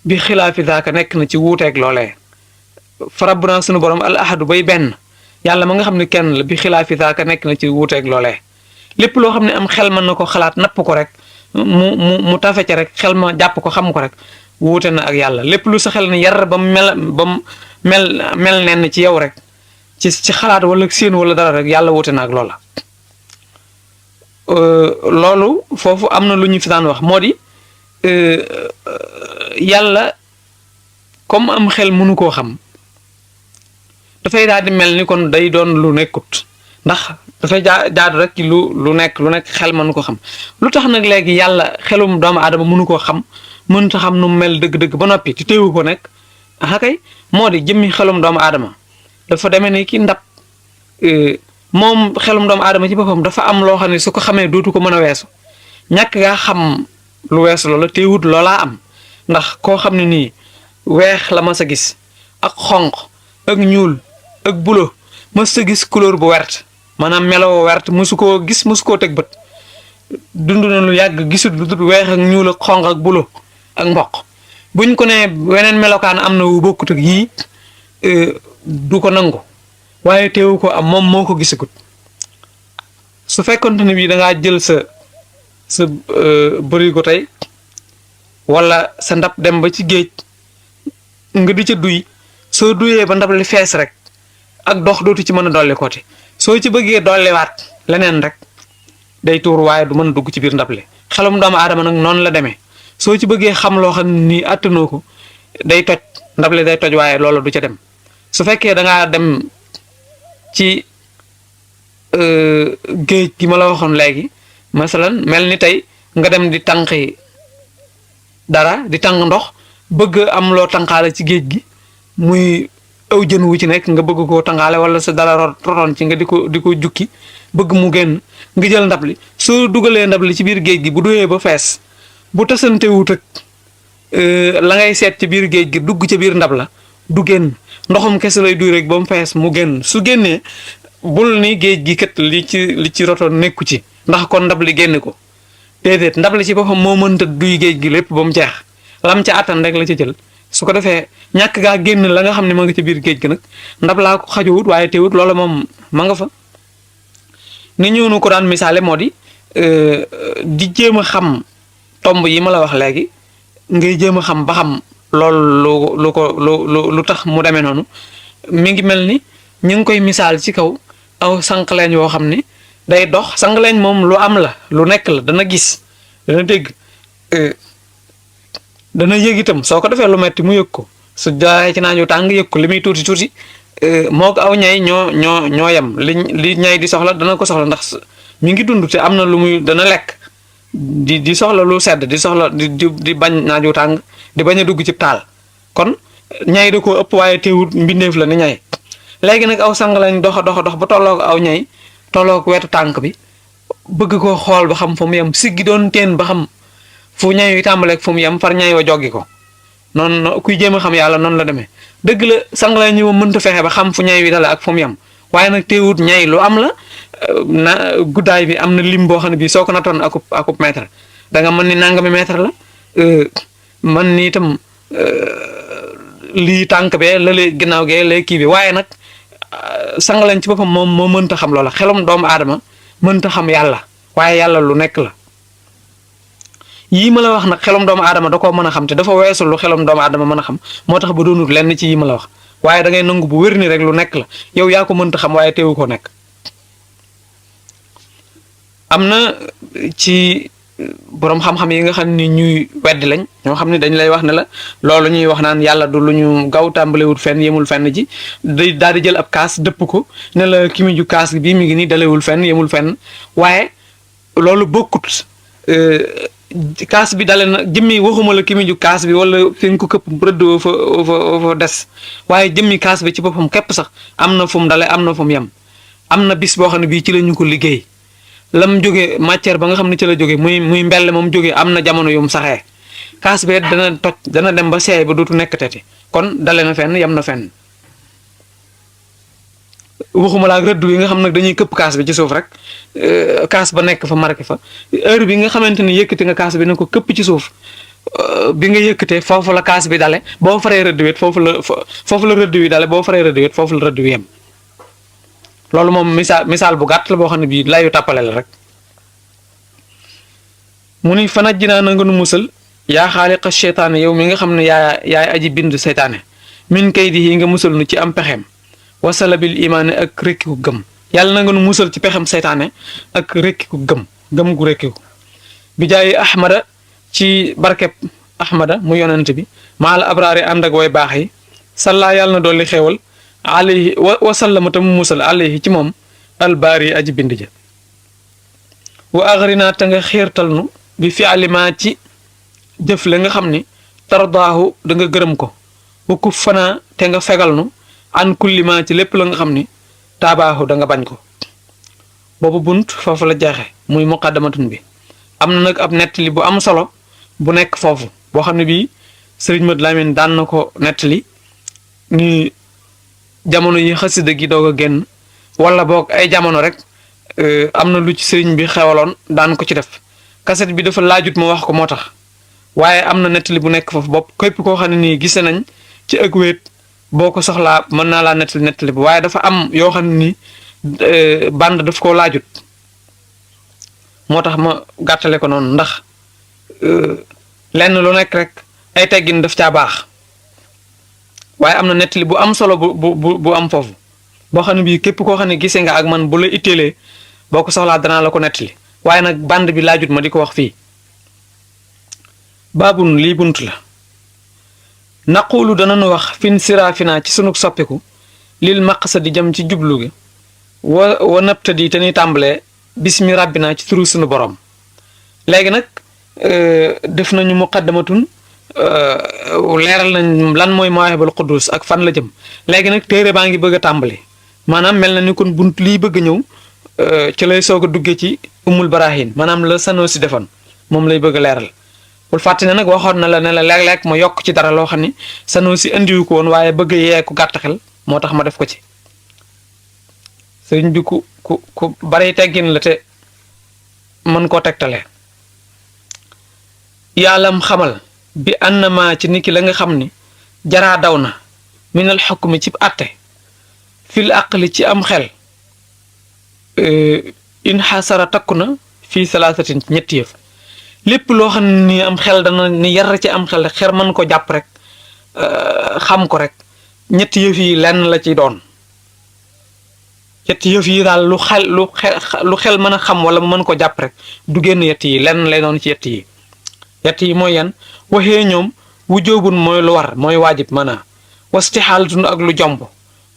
bi xilaafi daaka nekk na ci wuuteeg loolee fa rabbuna sunu borom al ahadu bay benn yàlla ma nga xam ne kenn la bi xilaafi daaka nekk na ci wuuteeg loolee lépp loo xam ne am xel mën na ko xalaat napp ko rek mu tafe ci rek xel ma jàpp ko xam ko rek wuute na ak yàlla lépp lu sa xel ne yar ba mu mel nenn ci yow rek ci xalaat wala séen wala dara rek yàlla wuute na ak loola. loolu foofu am na lu ñu fi daan wax moo di yàlla comme am xel mënu koo xam dafay daal di mel ni kon day doon lu nekkut ndax dafay jaadu rek ci lu nekk xel mënu ko xam lu tax nag léegi yàlla xelum doomu aadama mënu koo xam mënut a xam nu mu mel dëgg-dëgg ba noppi te teewu ko nekk kay moo di jëmmi xelum doomu aadama dafa demee ni ki ndab moom xelum doomu aadama ci boppam dafa am loo xam ne su ko xamee dootu ko mën a weesu ñàkk ngaa xam lu weesu loola teewut loolaa am ndax koo xam ne nii weex la ma sa gis ak xonq ak ñuul ak bulo ma sa gis couleur bu wert maanaam meloo wert mosu koo gis mosu koo teg bët dund na lu yàgg gisut lu dul weex ak ñuul ak xonq ak bulo ak mboq buñ ko ne weneen melokaan am na wu bokkut ak yii du ko nangu waaye teewu ko am moom moo ko gisagut su fekkonte ne bii da ngaa jël sa bërigo tey wala sa ndab dem ba ci géej nga di ca duy soo duyee ba ndab li fees rek ak dox dootu ci mën a dolli kooti soo ci bëggee dolliwaat leneen rek day tuur waaye du mën a dugg ci biir ndab li xelum doomu aadama nag noonu la demee soo ci bëggee xam loo xam ne nii attanoo ko day toj ndab li day toj waaye loolu du ca dem su fekkee da ngaa dem ci géej gi ma la waxoon léegi masalan mel ni tey nga dem di tànqi dara di tànq ndox bëgg am loo tànqaale ci géej gi muy aw jën wu ci nekk nga bëgg koo tànqaale wala sa dara rotoon ci nga di ko jukki bëgg mu génn nga jël ndab li soo dugalee ndab li ci biir géej gi bu doyee ba fees bu tasante wut ak la ngay seet ci biir géej gi dugg ca biir ndab la du génn ndoxum kese lay duy rek ba mu fees mu génn su génnee bul ni géej gi kat li ci rotoon nekku ci ndax kon ndab li génne ko déedéet ndab li ci boppam moo mënta duy géej gi lépp ba mu jeex lam ca attan rek la ca jël su ko defee ñàkk gaa génn la nga xam ne ma nga ci biir géej gi nag ndab laa ko xajowut waaye teewut loola moom ma nga fa ni ñëw nu ko daan misaale moo di jéem a xam tomb yi ma la wax léegi ngay jéem a xam ba xam loolu lu tax mu demee noonu mi ngi mel ni ñu ngi koy misaal ci kaw aw sànqaleñ woo xam ni day dox sànqaleñ moom lu am la lu nekk la dana gis dana dégg dana yëg itam soo ko defee lu metti mu yëg ko su jaayee ci naaju tàng yëg ko li muy tuuti tuuti moo ko aw ñay ñoo yem li ñay di soxla dana ko soxla ndax mi ngi dund te am na lu muy dana lekk di soxla lu sedd di soxla di bañ naaju tàng di bañ a dugg ci taal kon ñay da koo ëpp waaye teewul mbindeef la ni ñay léegi nag aw sang lañ dox ba tolloo ko aw ñay tolloo ko wetu tànk bi bëgg koo xool ba xam fu mu yem siggi doon teen ba xam fu ñay yu tàmbaleeg fu mu yem far ñay wa joggi ko noonu kuy jéem a xam yàlla noonu la demee dëgg la sang lañ ñu mënta fexe ba xam fu ñay wi dala ak fu mu yem waaye nag teewut ñay lu am la na guddaay bi am na lim boo xam ne bii soo ko nattoon akub mètre da nga mën ni nangami mètre la man ni itam lii tànk bee la lee ginnaaw gee lee kii bi waaye nag sang lañ ci boppam moom moo mënta xam loola xelum doomu aadama mënta xam yàlla waaye yàlla lu nekk la yii ma la wax nag xelum doomu aadama da koo mën a xam te dafa weesu lu xelum doomu aadama mën a xam moo tax ba doonut lenn ci yii ma la wax waaye da ngay nangu bu wér ni rek lu nekk la yow yaa ko mënta xam waaye teewu ko nekk am na ci boroom xam-xam yi nga xam ni ñuy weddi lañ ñoo xam ne dañ lay wax ne la loolu ñuy wax naan yàlla du lu ñu gaaw tàmbalewut fenn yemul fenn ji day daal di jël ab kaas dëpp ko ne la ki mi ju kaas bii mi ngi nii dalewul fenn yemul fenn waaye loolu bokkut kaas bi dale na jëmmi waxuma la ki mi ju kaas bi wala fi nga ko këpp rëdd fa des waaye jëmmi kaas bi ci boppam képp sax am na fu mu dale am na fu mu yem am na bis boo xam ne bii ci la ñu ko liggéey lam jóge matière ba nga xam ne ci la jóge muy mbell moom jóge am na jamono yu mu saxee kaas bi dana toj dana dem ba seey ba dootu nekk teti kon dale na fenn yem na fenn waxuma la ak rëdd yi nga xam nag dañuy këpp kaas bi ci suuf rek kaas ba nekk fa marqué fa heure bi nga xamante ni yëkkati nga kaas bi ne ko këpp ci suuf bi nga yëkkatee foofu la kaas bi dale boo faree rëdd wet foofu la rëdd wi dale boo faree rëdd wet foofu la rëdd wi yem loolu moom misaal bu gàtt la boo xam ne bii layu tàppale la rek mu ni fanaj ji naa na nga nu musal yaa xaaliqa seytaane yow mi nga xam ne yaay aji bind seytaane min kay di yi nga musal nu ci am pexeem wasala bil imaane ak rekkiku gëm yàlla na nga nu musal ci pexem seytaane ak rekkiku gëm gu rekkiku bi jaayi ahmada ci barkeb ahmada mu yonent bi maal abraari ànd ak way baax yi salla yàlla na dolli xéewal alayhi wasallama ta mu musal alayhi ci moom albaari aji bind ja wa agrinaa ta nga xiirtal nu bi fi alima ci jëf la nga xam ni tardaahu da nga gërëm ko wa kuf fanaa te nga fegal nu an kullima ci lépp la nga xam ni taabaahu da nga bañ ko boobu bunt foofu la jeexe muy muqaddamatun bi am na nag ab nettali bu am solo bu nekk foofu boo xam ne bii sëriñ Mad Lamin daan na ko nettali ni jamono yi xasida gi doog a génn wala boog ay jamono rek am na lu ci sëriñ bi xewaloon daan ko ci def kaset bi dafa laajut ma wax ko moo tax waaye am na nettali bu nekk foofu bopp képp koo xam ne nii gise nañ ci ak wéet boo ko soxlaa mën naa laa nettali bi waaye dafa am yoo xam ne nii band daf koo laajut moo tax ma gàttale ko noonu ndax lenn lu nekk rek ay teggin daf caa baax waaye am na nettali bu am solo bu am foofu boo xam ne bii képp koo xam ne gisee nga ak man bu la itteelee boo ko soxlaa danaa la ko nettali waaye nag band bi laajut ma di ko wax fii baabun lii bunt la naqulu danañu wax fin siraafina ci sunu soppiku lil maqsadi jëm ci jublu gi wa nabtadi te ni tàmbalee bismi rabbina ci turu sunu borom léegi nag def nañu muqaddamatun leeral nañ lan mooy mawaahibul quddus ak fan la jëm léegi nag téere baa ngi bëgg a tàmbali maanaam mel na ni kon bunt lii bëgg a ñëw ci lay soog a duggee ci umul barahin maanaam la Sanusi defoon moom lay bëgg a leeral bul fàtte ne nag waxoon na la ne la léeg-léeg ma yokk ci dara loo xam ni Sanusi indiwu ko woon waaye bëgg yee ku gàtt xel moo tax ma def ko ci sëriñ bi ku bari teggin la te mën koo tegtalee yaalam xamal bi annama ci niki la nga xam ni jaraa daw na minal xukmi ci àtte fil aqli ci am xel in xasara takku na fii salaasatin ci ñetti yëf lépp loo xam ne ni am xel dana ni yar ci am xel xer mën ko jàpp rek xam ko rek ñetti yëf yi lenn la ci doon ñetti yëf yi daal lu xel mën a xam wala mu mën ko jàpp rek du génn yett yi lenn lay doon ci yett yi mooy yan waxee ñoom wu jóobun mooy lu war mooy waajib maanaa wastixaalatun ak lu jomb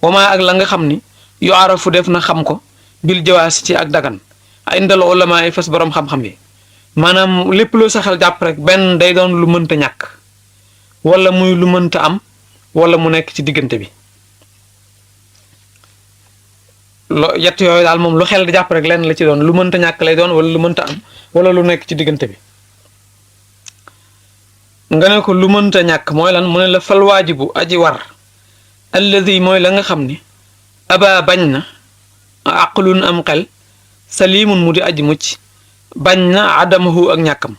wamaa ak la nga xam ni yu arafu def na xam ko bil jawaasi ci ak dagan indal ulama ay fas borom xam-xam yi maanaam lépp loo sa xel jàpp rek benn day doon lu mënta ñàkk wala muy lu mënta am wala mu nekk ci diggante bi yett yooyu daal moom lu xel di jàpp rek lenn la ci doon lu mënta ñàkk lay doon wala lu mënta am wala lu nekk ci diggante bi nga ne ko lu mënta ñàkk mooy lan mu ne la fal waajibu aji war alladi mooy la nga xam ni aba bañ na aqlun am xel salimun mu di aji mucc bañ na adamahu ak ñàkkam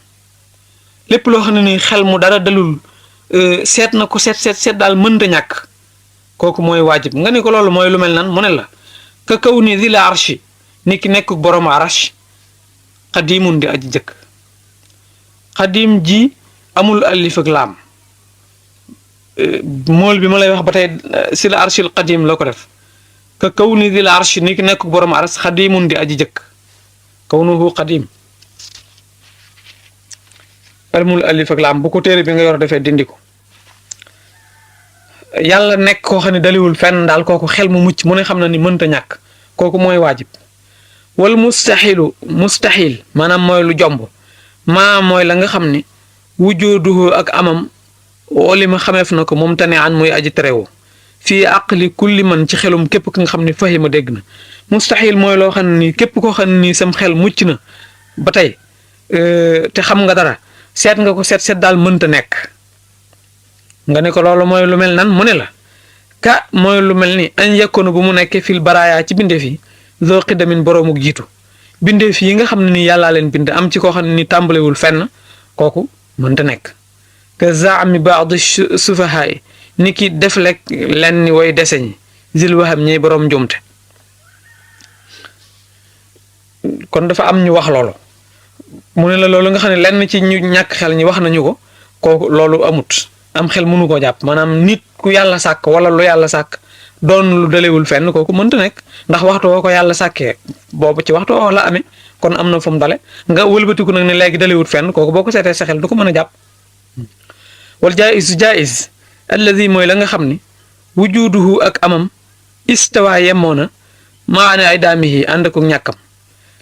lépp loo xam ne ni xel mu dara dalul seet na ko seet daal mënta ñàkk kooku mooy waajib nga ne ko loolu mooy lu mel nan mu ne la ka kaw ni di la arshi ni ki nekk borom arash xadimun di aji jëkk xadim ji amul alif ak laam mool bi ma lay wax ba tey si la arshil qadim la ko def ka kaw ni di la arshi ni ki nekk borom arash xadimun di aji jëkk kawnuhu qadim amul alif ak laam bu ko téere bi nga yor defee dindi ko yàlla nekk koo xam ne daliwul fenn daal kooku xel mu mucc mu ne xam na ni mënta ñàkk kooku mooy waajib wal mustahil maanaam mooy lu jomb maa mooy la nga xam ni wujooduhu ak amam wali ma xameef na ko moom tane an muy aji terewu fii aqli kulli man ci xelum képp ki nga xam ne fahima dégg na mustahil mooy loo xam ne nii képp koo xam ne nii sam xel mucc na ba tey te xam nga dara seet nga ko seet daal mënta nekk nga ne ko loolu mooy lu mel nan mu ne la ka mooy lu mel ni añ yakkoonu bu mu nekkee fil baraayaa ci bindeef yi zoo xidamin boroomuk jiitu bindeef yi nga xam ne ni yàllaa leen bind am ci koo xam ne ni tàmbalewul fenn kooku mënta nekk que zaami baadi sufahaa yi ni ki def lekk len ni way dese ñi zil waxam ñiy boroom njuumte kon dafa am ñu wax loolu mu ne la loolu nga xam ne lenn ci ñu ñàkk xel ñi wax nañu ko kooku loolu amut am xel mënu koo jàpp maanaam nit ku yàlla sàkk wala lu yàlla sàkk doon lu dalewul fenn kooku mënta nekk ndax waxtu woo ko yàlla sàkkee boobu ci waxtu woo la amee kon am na fu mu dale nga wëlbatiku nag ne léegi dalewul fenn kooku boo ko seetee sa xel du ko mën a jàpp wal jaiz alladi mooy la nga xam ni wujuduhu ak amam istawa yemoona maane ay daamihi ànd ak ñàkkam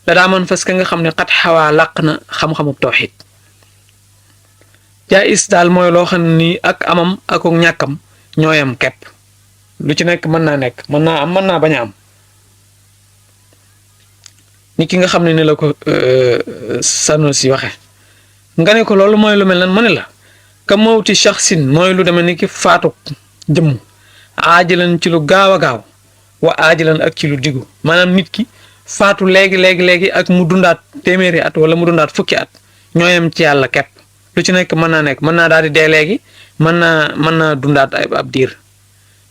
la daa man fas ka nga xam ne xat xawaa làq na xam-xamub tawxid jaiz daal mooy loo xam ne nii ak amam ak ñàkkam ñooyam kepp lu ci nekk mën naa nekk mën naa am mën naa bañ a am ni ki nga xam ne ni la ko Sanusi waxe nga ne ko loolu mooy lu mel nan mu ne la ka mawti shaxsin mooy lu demee ni ki faatu jëmm aajilan ci lu gaaw a gaaw wa aajilan ak ci lu diggu maanaam nit ki faatu léegi ak mu dundaat téeméeri at wala mu dundaat fukki at ñooyam ci yàlla kepp lu ci nekk mën naa nekk mën naa daal di dee léegi mën naa dundaat ab diir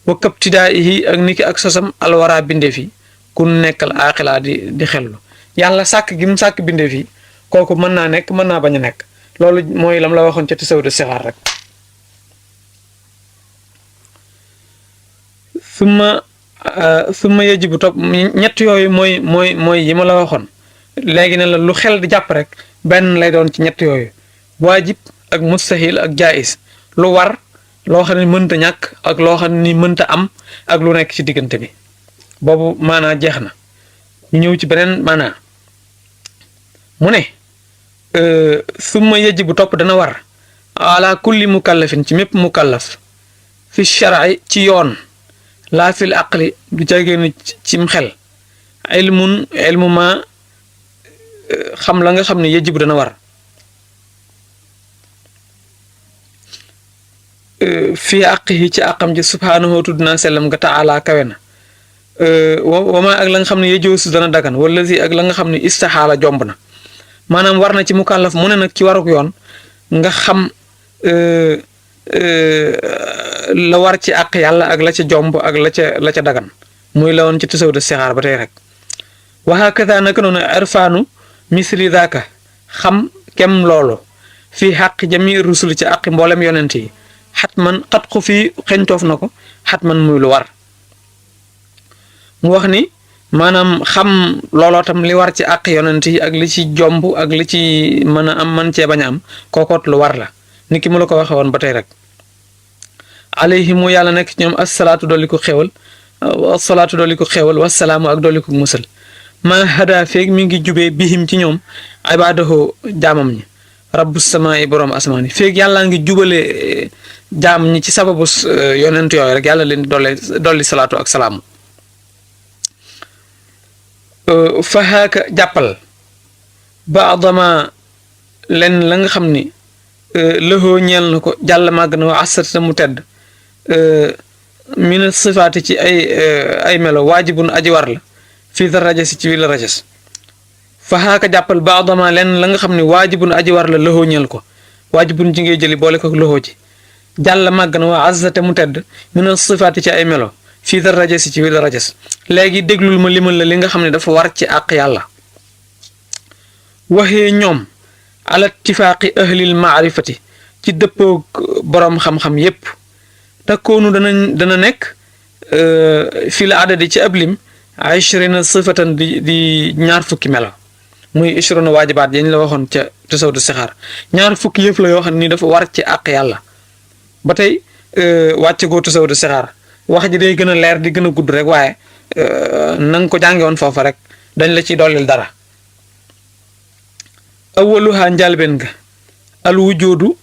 wa kaptidaa yi ak niki ak sosam alwara bindeef yi ku nekkal aaxilaa di xellu yàlla sàkk gi mu sàkk bindeef yi kooku mën naa nekk mën naa bañ a nekk loolu mooy lam la waxoon ca tasawudu sixaar rek summa yajibu topp ñett yooyu mooy yi ma la waxoon léegi ne la lu xel di jàpp rek benn lay doon ci ñett yooyu waajib ak mustahil ak jaayis lu war loo xam ne mënta ñàkk ak loo xam ne ni mënta am ak lu nekk ci diggante bi boobu maanaa jeex na ñu ñëw ci beneen maanaa mu ne summa yajibu topp dana war ala kulli mukallafin ci mépp mukallaf fi shar'i ci yoon laa fil aqli du jagéen cim xel ilmu ma xam la nga xam ne yajibu dana war fii àqihi ci àqam ji subhaanahu tudd naa sellam nga taala kawe na wama ak la nga xam ne yejoosu dana dagan wala si ak la nga xam ne istaxaala jomb na maanaam war na ci mukallaf mu ne nag ci waruk yoon nga xam la war ci àq yàlla ak la ca jomb ak la ca dagan muy la woon ci tasawudu sixaar ba tey rek wa hakada naka noonu irfaanu misli daaka xam kem loolu fii xaq jami rusul ci àqi mboolem yonent yi xat man xat ko fii xeñtoof na ko xat man muy lu war mu wax ni maanaam xam looloo tam li war ci àq yonent yi ak li ci jomb ak li ci mën a am man cee bañ a am kookoot lu war la ni ki mu la ko waxe woon ba tey rek alayhimu yàlla nekk ci ñoom asalaatu dolli ko xewal wasalaamu ak dolli ko musal ma hada feeg mi ngi jubee bihim ci ñoom ibaadahu jaamam ñi rabbu samaa yi boroom asmaan yi feeg yàllaa ngi jubale jaam ñi ci sababu yonent yooyu rek yàlla leen dolli salaatu ak salaamu fahaaka jàppal baadama len la nga xam ni lëxoo ñeel na ko jàll màgg na wa asarta mu tedd mina sifaati ci ay melo waajibun aji war la fii da rajasi ci wi la rajas fahaaka jàppal baadama len la nga xam ne waajibun aji war la lëxoo ñeel ko waajibun ji ngay jëli boole ko lëxoo ji jàll màgg na wa asarta mu tedd mina sifaati ci ay melo fii da rajasi ci wi la rajas léegi déglul ma limal la li nga xam ne dafa war ci àq yàlla waxee ñoom ala tifaaqi ahlil maarifati ci dëppoog boroom xam-xam yépp takkoonu dana nekk fii la adadi ci ab lim ashrina sifatan di ñaar fukki melo muy ishruna waajibaat yañ la waxoon ca tasawdu sixaar ñaar fukki yëf la yoo xam ni dafa war ci àq yàlla ba tey wàcce goo tasawdu sixaar wax ji day gën a leer di gën a gudd rek waaye na nga ko jànge woon foofa rek dañ la ciy dollil dara awaluha njalbeen ga al wujoodu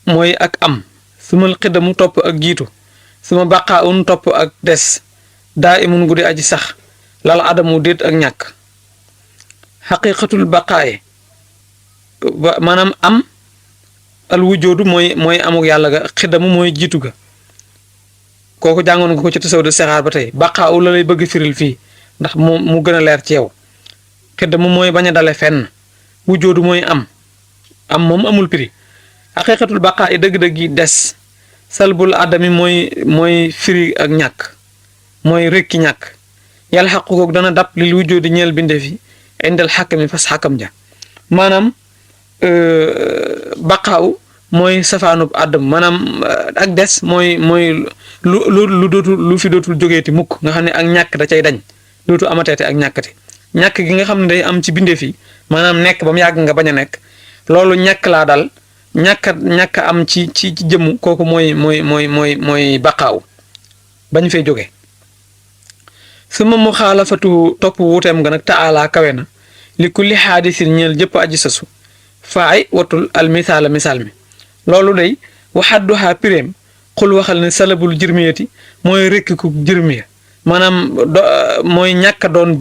mooy ak am sumal xidamu topp ak jiitu suma baqaa un topp ak des daa imun guddi aji sax lal adamu déet ak ñàkk xaqiqatul baqaaye maanaam am al wujoodu mooy amuk yàlla ga xidamu mooy jiitu ga kooku jàngoon nga ko ci tasawudu sixaar ba tey baqaa u la lay bëgg firil fii ndax mu gën a leer ci yow xidda mu mooy bañ a dale fenn wujjoodu mooy am moom amul prix xaqiqatul baqaa i dëgg-dëgg yi des salbul adami mooy firi ak ñàkk mooy rekki ñàkk yàlla xaqu koog dana dab lil wujjoodi ñeel bindee fi indal xàkkami fas xàkkam ja maanaam baqaaw mooy safaanub àddam maanaam ak des mooy lu dootul lu fi dootul jógeeti mukk nga xam ne ak ñàkk da cay dañ dootu amateete ak ñàkkati ñàkk gi nga xam ne day am ci bindeef yi maanaam nekk ba mu yàgg nga bañ a nekk loolu ñàkk laa dal ñàkk am ci jëmm kooku mooy baqaaw bañ fay jóge su ma mu xaalafatu topp wuuteem nga nag taala kawe na li kulli xaadisin ñeel jëpp aji sasu faay watul al misaala misaal mi loolu day waxadduhaa piréem xul waxal ne salabul jirmiyati mooy rekkiku jirmiya maanaam mooy ñàkk a doon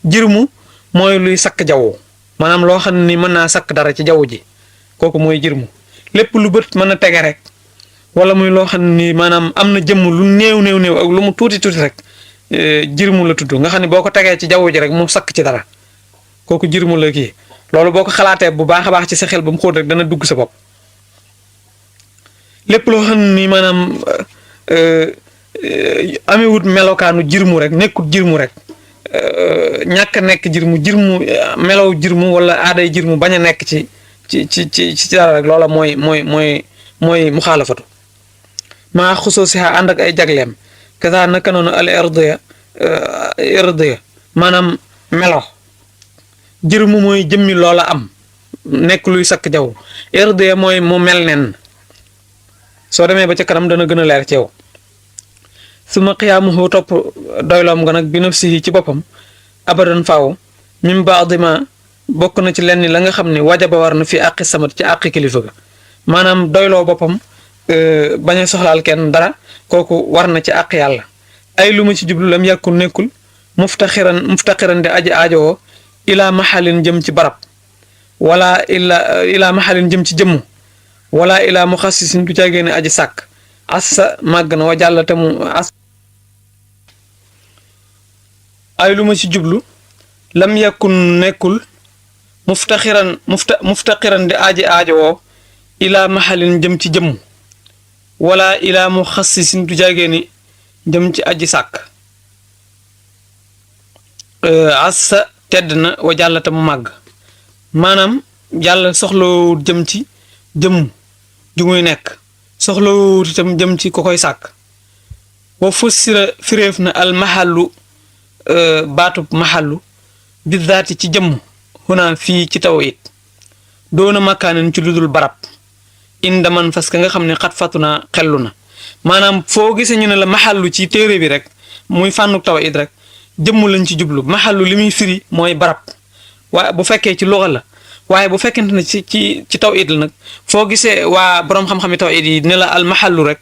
jirmu mooy luy sakk jaww maanaam loo xam ne ni mën naa sakk dara ci jaww ji kooku mooy jirmu lépp lu bët mën a tege rek wala muy loo xam ne ni maanaam am na jëmm lu néew ak lu mu tuuti rek jirmu la tudd nga xam ne boo ko tegee ci jaww ji rek mu sakk ci dara kooku jirmu la kii loolu boo ko xalaatee bu baax a baax ci sa xel ba mu xóot rek dana dugg sa bopp lépp loo xam ni maanaam amewut melokaanu jirmu rek nekkut jirmu rek ñàkk a nekk jirmu melow jirmu wala aaday jirmu bañ a nekk ci dara rek loola mooy muxaalafatu maa xusoo si ànd ak ay jagleem kasaa naka noonu al irdiya maanaam melo jirmu mooy jëmmi loola am nekk luy sakk jaww irdiya mooy mu mel nen soo demee ba ca kanam dana gën a leer ci yow su ma xiyaamuhu topp doyloom nga nag bi nafsihi ci boppam abadan faaw min baadima bokk na ci lenn la nga xam ne wajaba war na fi àqi samat ci àqi kilifa ga maanaam doyloo boppam bañ a soxlaal kenn dara kooku war na ci àq yàlla ay lu ma ci jublu lam yàkkul nekkul muftaxiran di aji aajowoo ilaa maxalin jëm ci barab wala ilaa maxalin jëm ci jëmm wala ilaa muxassisin du caagee ne aji sàkk assa màgg na wa jàll te mu as ay lu ma ci jublu lam yàkkun nekkul muftaxiran di aji aajowoo ilaa maxalin jëm ci jëmm wala ilaa muxassisin du caagee ni jëm ci aji sàkk assa tedd na wa jàll te mu màgg maanaam yàlla soxlawut jëm ci jëmm ju muy nekk soxlawut itam jëm ci ko koy sàkk wa fussira firéef na al maxallu baatub maxallu bi zaati ci jëmm xunaa fii ci taw it doona makkaanen ci ludul barab inda man fas ka nga xam ne xat fatu naa xellu na maanaam foo gisee ñu ne la maxallu ci téere bi rek muy fànnu taw it rek jëmm lañ ci jublu maxallu li muy firi mooy barab waaye bu fekkee ci luxa la waaye bu fekkente ne ci taw it la nag foo gisee waa boroom xam-xami taw it yi ne la al maxallu rek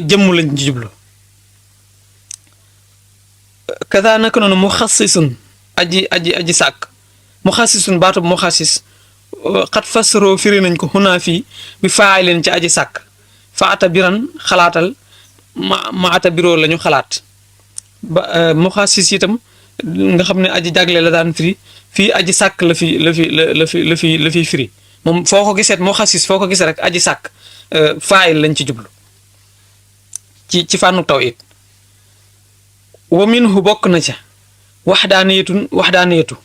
jëmm lañ ci jublu kaza naka noonu mu xassisun aji sàkk mu xassisun baatu mu xassis xat fasaroo firi nañ ko xunaa fii bi faay leen ci aji sàkk faata biran xalaatal ma ata biroo la ñu xalaat ba mu xassis itam nga xam ne aji jagle la daan firi fii aji sàkk la fi firi moom foo ko gisee moo xasis foo ko gisee rek aji sàkk faayil lañ ci jublu ci fànnu taw it wa minhu bokk na ca waxdaaniyatu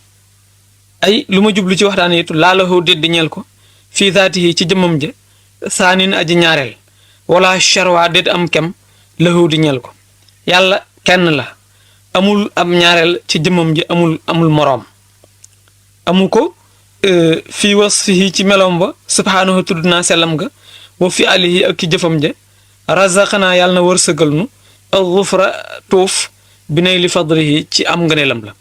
ay lu ma jublu ci waxdaaniyatu laalahu déddi ñeel ko fii zaatihi ci jëmmam ja saanin aji ñaareel wala charwa dédd am kem lahu di ñeel ko yàlla kenn la amul am ñaareel ci jëmmam ji amul moroom amu ko fii wasfihi ci meloom ba subhaanahu tudd naa sellam ga wa fi alihi ak ki jëfam ja razaqanaa yàlla na wërsëgal nu al gufra tuuf bi nay li fadlihi ci am ngëneelam la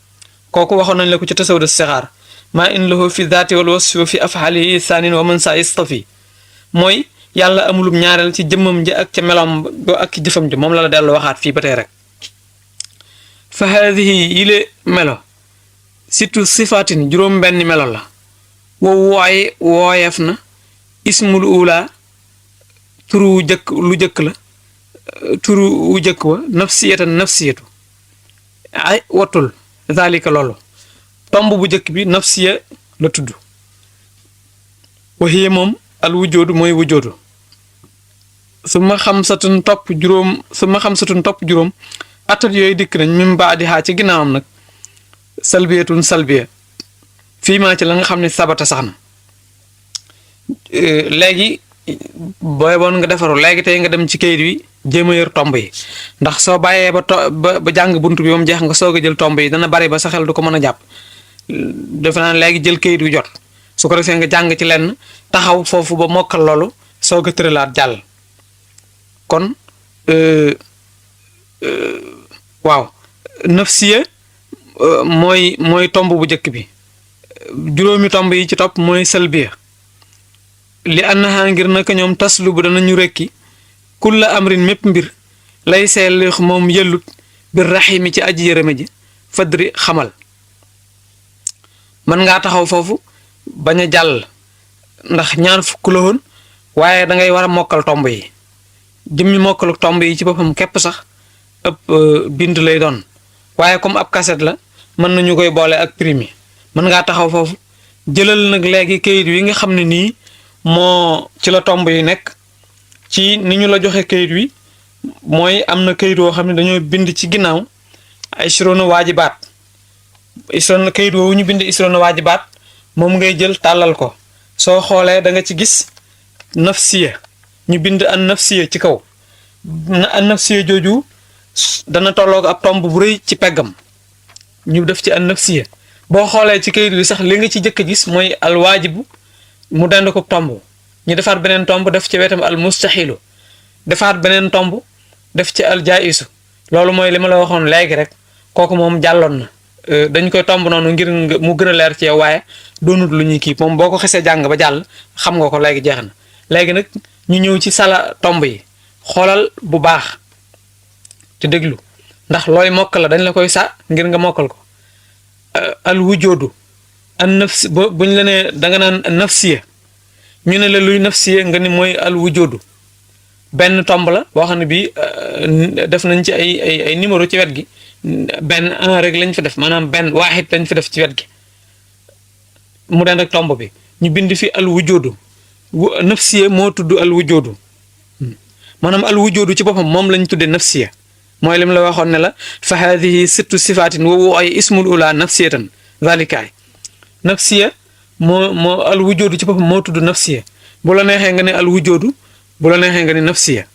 kooku waxoon nañ la ko ci tasawud sixaar maa in lahu fi daati wal wasfi wa fi afalihi saanin wa man saa yastafi mooy yàlla amulum ñaareel ci jëmmam ja ak ca meloom ba ak ki jëfam ja moom la dellu waxaat fii ba tey rek fa haadihi yile melo surtout sifaatin juróom benn melo la wooyeef na ismul ula turu lu jëkk la turu wu jëkk wa nafsiyatan nafsiyatu ay wattul zalika loolu tomb bu jëkk bi nafsiya la tudd waxiye moom al wujoodu mooy wujoodu su ma xam satun topp juróom atat yooyu dikk nañ mim ba di xaa ci ginnaawam nag salbiyatun salbiya fii maa ci la nga xam ne sabata sax na léegi booy boon nga defaru léegi tey nga dem ci kayit wi jéem a yor tomb yi ndax soo bàyyee ba jàng bunt bi ba mu jeex nga soog a jël tomb yi dana bari ba sa xel du ko mën a jàpp defe naa léegi jël kayit wi jot su ko defee nga jàng ci lenn taxaw foofu ba mokkal loolu soog a tëralaat jàll kon waaw nafsiya mooy tomb bu njëkk bi juróomi tomb yi ci topp mooy salbiya li annaha ngir naka ñoom taslu bu danañu rekki kulla amrin mépp mbir lay seel moom yëllut bir raximi ci aji yërëme ji fadri xamal mën ngaa taxaw foofu bañ a jàll ndax ñaar fukk la woon waaye da ngay war a mokkal tomb yi jëmmi mokkalu tomb yi ci boppam képp sax ëpp bind lay doon waaye comme ab kaset la mën nañu koy boole ak prime yi mën ngaa taxaw foofu jëlal nag léegi kayit wi nga xam ne nii moo ci la tomb yi nekk ci ni ñu la joxe kayit wi mooy am na kayit woo xam ne dañoo bind ci ginnaaw ishrona waajibaat ishrona kayit woowu ñu bind ishrona waajibaat moom ngay jël tàllal ko soo xoolee da nga ci gis nafsiya ñu bind an nafsiya ci kaw an nafsiya jooju dana tolloog ab tomb bu rëy ci peggam ñu def ci an nafsiya boo xoolee ci kayit wi sax li nga ci jëkk a gis mooy al waajibu mu dend ko tomb ñu defaat beneen tomb def ci wetam al mustaxilu defaat beneen tomb def ci al jaisu loolu mooy li ma la waxoon léegi rek kooku moom jàlloon na dañ koy tomb noonu ngir mu gën a leer ci yow waaye doonut lu ñuy kii moom boo ko xesee jàng ba jàll xam nga ko léegi jeex na léegi nag ñu ñëw ci sala tomb yi xoolal bu baax te déglu ndax looy mokkal la dañ la koy sa ngir nga mokkal ko al wujoodu an nafs buñ la nee da nga naan nafsiya ñu ne la luy nafsiya nga ni mooy al wujoodu benn tomb la boo xam ne bii def nañ ci ay numéro ci wet gi benn un rek lañ fa def maanaam benn waaxit lañ fa def ci wet gi mu den rek tomb bi ñu bind fi al wujoodu nafsiya moo tudd al wujoodu maanaam al wujoodu ci boppam moom lañ tuddee nafsiya mooy lim la waxoon ne la fa haadihi sittu sifaatin wa ay ismul ula nafsiyatan zalikaay nafsiya moo al wujoodu ci boppam moo tudd nafsiya bu la neexee nga ne al wujoodu bu la neexee nga ne nafsiya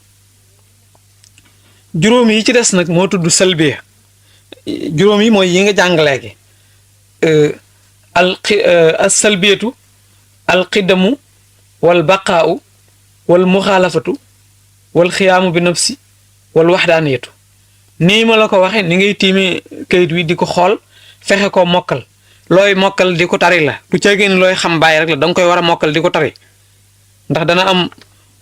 juróom yi ci des nag moo tudd salbiya juróom yi mooy yi nga jàng léegi al salbiyatu al qidamu wal baqaau wal muxaalafatu wal xiyaamu bi nafsi wal waxdaaniyatu nii ma la ko waxee ni ngay tiimee kayit wi di ko xool fexe ko mokkal looy mokkal di ko tari la du ceegeen looy xam bàyyi rek la danga koy war a mokkal di ko tari ndax dana am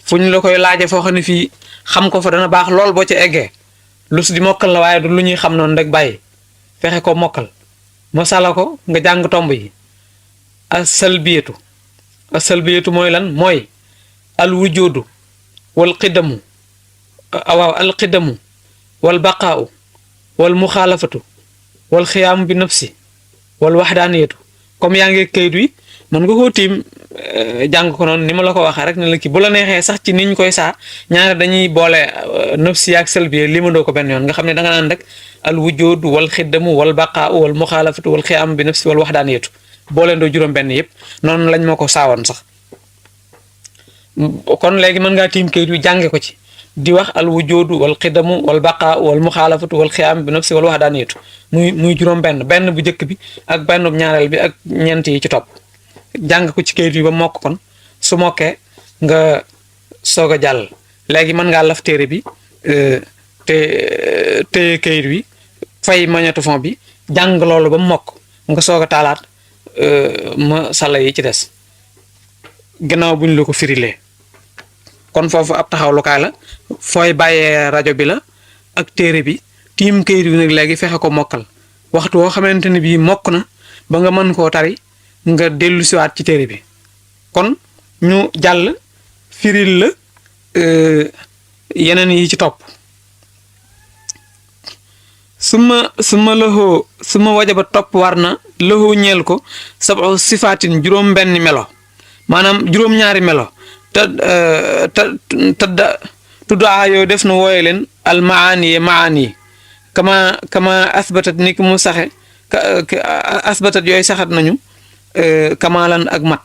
fu ñu la koy laaje foo xam ne fii xam ko fa dana baax lool boo ci eggee lu si di mokkal la waaye du lu ñuy xam noonu rek bàyyi fexe ko mokkal masala ko nga jàng tomb yi as-salbiyatu mooy lan mooy al wujudu wal qidamu waaw al qidamu wal baqaau wal muxaalafatu wal xiyaamu bi nafsi wal waxdaaniyatu comme yaa ngi kayit wi mën nga koo tiim jàng ko noonu ni ma la ko waxee rek ne la kii bu la neexee sax ci niñ koy saa ñaare dañuy boole nafsi ak salbiya limandoo ko benn yoon nga xam ne da nga naan rek al wujud wal xiddamu wal baqaau wal muxaalafatu wal xiyaamu bi nafsi wal waxdaaniyatu booleendoo juróom-benn yëpp noonu lañ ma ko saawoon sax kon léegi mën ngaa tiim kayit wi jànge ko ci di wax al wujudu wal qidamu wal baqaau wal muxaalafatu wal xiyaamu bi nafsi wal waxdaaniyatu muy juróom-benn benn bu njëkk bi ak benn bu ñaareel bi ak ñeent yi ci topp jàng ko ci kayit wi ba mokk kon su mokkee nga soog a jàll léegi mën ngaa laf téere bi te téye kayit wi fay magnétophone bi jàng loolu ba mokk nga soog a taalaat ma sala yi ci des gannaaw bu ñu la ko firilee kon foofu ab taxawlukaay la fooy bàyyee rajo bi la ak téere bi tiim kayit wi nag léegi fexe ko mokkal waxtu woo xamante ne bii mokk na ba nga mën koo tari nga dellu siwaat ci téere bi kon ñu jàll firil la yeneen yi ci topp summa lahu summa wajaba topp war na lahu ñeel ko sabu sifaatin juróom benn melo maanaam juróom-ñaari melo tuddaa yooyu def na wooye leen al maani kama asbatat ni ki mu saxe asbatat yooyu saxat nañu kamaalan ak mat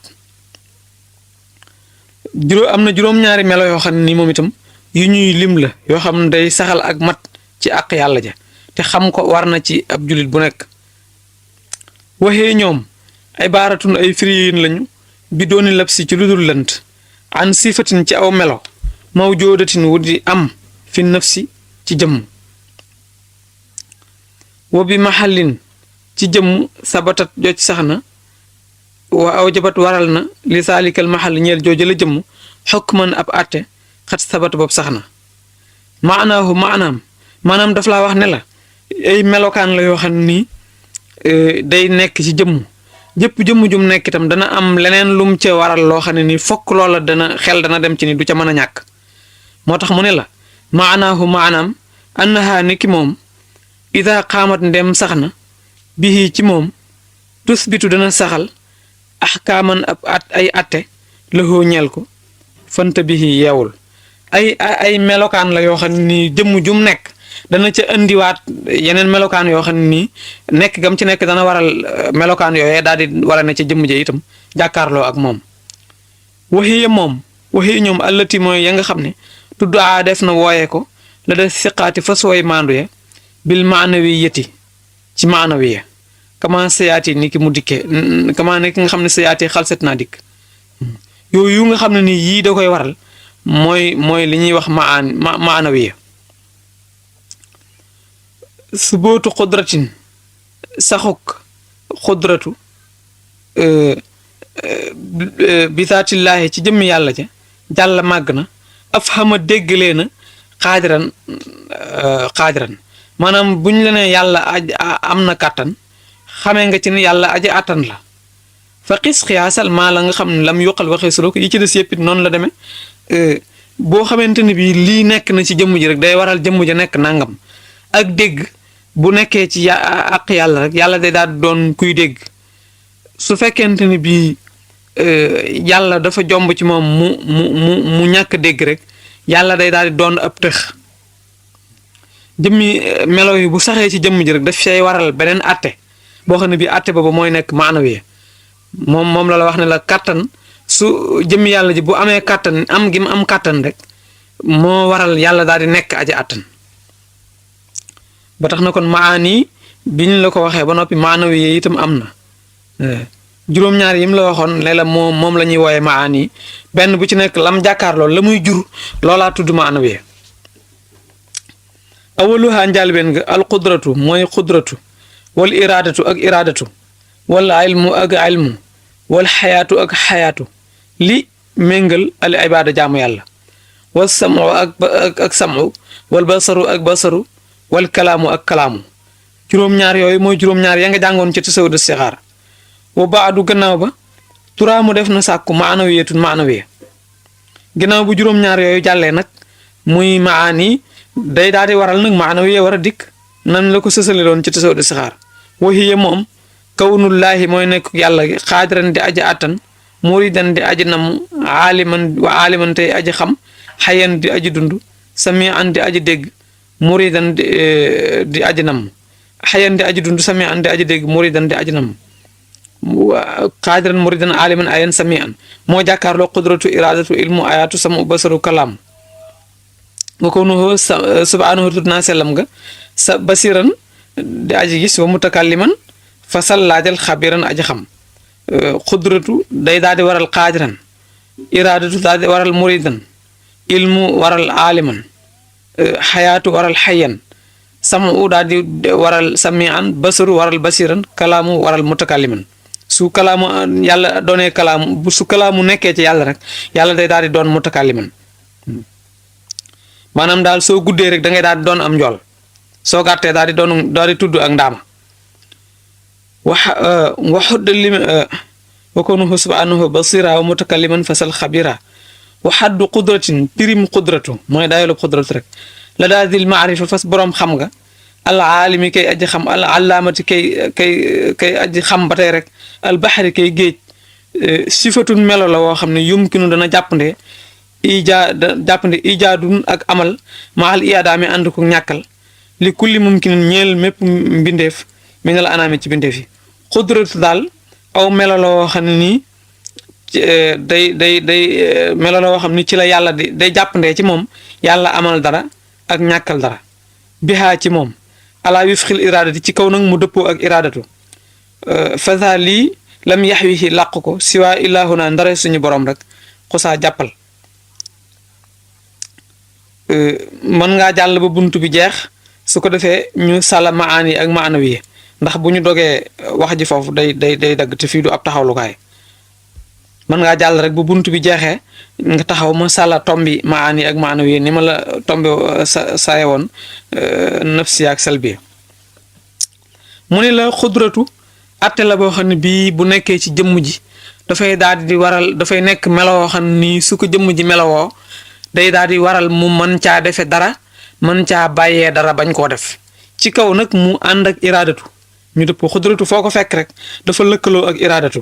am na juróom-ñaari melo yoo xam ne ni moom itam yu ñuy lim la yoo xam ne day saxal ak mat ci àq yàlla ja te xam ko war na ci ab julit bu nekk waxee ñoom ay baaratun ay firiyin lañu bi dooni lab si ci lu dul lënt an sifatin ci aw melo maw joodatin wu di am fi nafsi ci jëmm wa bi maxallin ci jëmm sabatat joj sax na wa aw jabat waral na li saalikal maxall ñeel jooju la jëmm xukman ab àtte xat sabat boobu sax na maanaam daf laa wax ne la ay melokaan la yoo xam nii day nekk ci jëmm jëmm jum nekk itam dana am leneen lum ca waral loo xam ne nii fokk loola xel dana dem ci ni du ca mën a ñàkk moo tax mu ne la maanaam annaha ni ki moom ida xaamat ndem sax na bihi ci moom tusbitu dana saxal axkaaman ay atte lëxoo ñeel ko fanta bihi yeewul ay melokaan la yoo xam ne nii jëmm jum nekk dana ca indiwaat yeneen melokaan yoo xam ne nii nekk gam ci nekk dana waral melokaan yooyee daal di wala ne ca jëmm ja itam jàkkaarloo ak moom waxi ñoom allati mooy ya nga xam ne tudd def na wooyee ko la da siqaati fa sooy maandu ya bil maanawiyati ci maanawiya kama sayaati ni ki mu dikkee kama ne ki nga xam ne sayaati xalset naa dikk yooyu nga xam ne nii yii da koy waral mooy li ñuy wax maanawiya subootu xudratin saxuk xudratu bisaatillaahi ci jëmmi yàlla ja jàll màgg na af xama déggalee na xaadiran maanaam buñ la ne yàlla am na kàttan xamee nga ci ne yàlla aji àttan la fa xis xiyaasal maa la nga xam ne lam yuqal waxee suluk yi ci des yëpp it noonu la demee boo xamante ne bii lii nekk na ci jëmm ji rek day waral jëmm ja nekk nangam ak dégg bu nekkee ci àq yàlla rek yàlla day daal doon kuy dégg su fekkente ni bii yàlla dafa jomb ci moom mu ñàkk dégg rek yàlla day daal di doon ab tëx jëmmi melo yi bu saxee ci jëmm ji rek daf fay waral beneen àtte boo xam ne bii àtte boobu mooy nekk maanawi moom la wax ne la kàttan su jëmmi yàlla ji bu amee kàttan am gi mu am kàttan rek moo waral yàlla daal di nekk aji àttan ba tax na kon maani bi ñu la ko waxee ba noppi maanawi yi itam am na juróom-ñaar yim la waxoon ne la moom la ñuy wooyee maani benn bu ci nekk lam jàkkaarloo la muy jur loolaa tudd maanawi awaluha njaalbeen nga al qudratu mooy qudratu wal iraadatu ak iraadatu wal ilmu ak ilmu wal xayaatu ak xayaatu li méngal al ibaada jaamu yàlla wal samu ak samu wal basaru ak basaru wal kalaamu ak kalaamu juróom-ñaar yooyu mooy juróom-ñaar ya nga jàngoon ci tasawudu sixaar wa baadu gannaaw ba turaamu def na sàkku maanawiyatun maanawiya gannaaw bu juróom-ñaar yooyu jàllee nag muy maani day daal di waral nag maanawiya war a dikk nan la ko sësale doon ci tasawudu sixaar waxiye moom kawnullaahi mooy nekk yàlla gi xaadiran di aji àttan muridan di aji nam aaliman tey aji xam xayan di aji dund samian di aji dégg muridan di aji nam xayan di aji dund samian di aji dégg muridan di aji nam xaadiran muridan aaliman ayan samian moo jàkkaarloo qudratu iradatu ilmu ayatu samu basaru kalaam nga ko nu subhanahu tut naa sellam nga sa basiran di aji gis wa mutakalliman fasal laajal xabiran aji xam xudratu day daal di waral xaadiran iradatu daal di waral muridan ilmu waral aaliman xayaatu waral xayan samu daal di waral samian basaru waral basiran kalaamu waral mutakalliman su kalaamu yàlla doonee kalaamu su kalaamu nekkee ci yàlla rek yàlla day daal di doon mutakalliman maanaam daal soo guddee rek da ngay daal di doon am njool soo gàttee daal di tudd ak ndaama waxudd lim wakonuhu subhanahu basira wa mutakalliman fasal xabira waxaddu qudratin pirim qudratu mooy daayolu qudratu rek la daal dil maarifa fas boroom xam nga al aalimi kay aji xam al allaamati kay aji xam ba tey rek al baxari kay géej sifatun melo la woo xam ne yumkinu dana jàppande ijaadun ak amal maal iyaadaami ànd ko ñàkkal li kulli mumkinin ñeel mépp mbindeef mi ne la anaame ci mbindeef yi xudratu daal aw melo la woo xam ne nii day melo la woo xam ni ci la yàlla di day jàppandee ci moom yàlla amal dara ak ñàkkal dara bihaa ci moom ala wifxil iradati ci kaw nag mu dëppoo ak iradatu fasa lii lam yaxwihi làq ko siwaa illahuna ndare suñu borom rek xusaa jàppal mën ngaa jàll ba bunt bi jeex su ko defee ñu sàlla maani ak maanawi ndax bu ñu dogee wax ji foofu day dagg te fii du ab taxawlukaay mën ngaa jàll rek bu bunt bi jeexee nga taxaw ma sàlla tombi maani ak maanawi ni ma la tombe saye woon nafsi ak salbi mu ne la xudratu atte la boo xam ne bii bu nekkee ci jëmm ji dafay daal di waral dafay nekk melowoo xam ne nii su ko jëmm ji melowoo day daal di waral mu mën caa defe dara mën caa bàyyee dara bañ koo def ci kaw nag mu ànd ak iraadatu ñu dëpp xudratu foo ko fekk rek dafa lëkkaloo ak iraadatu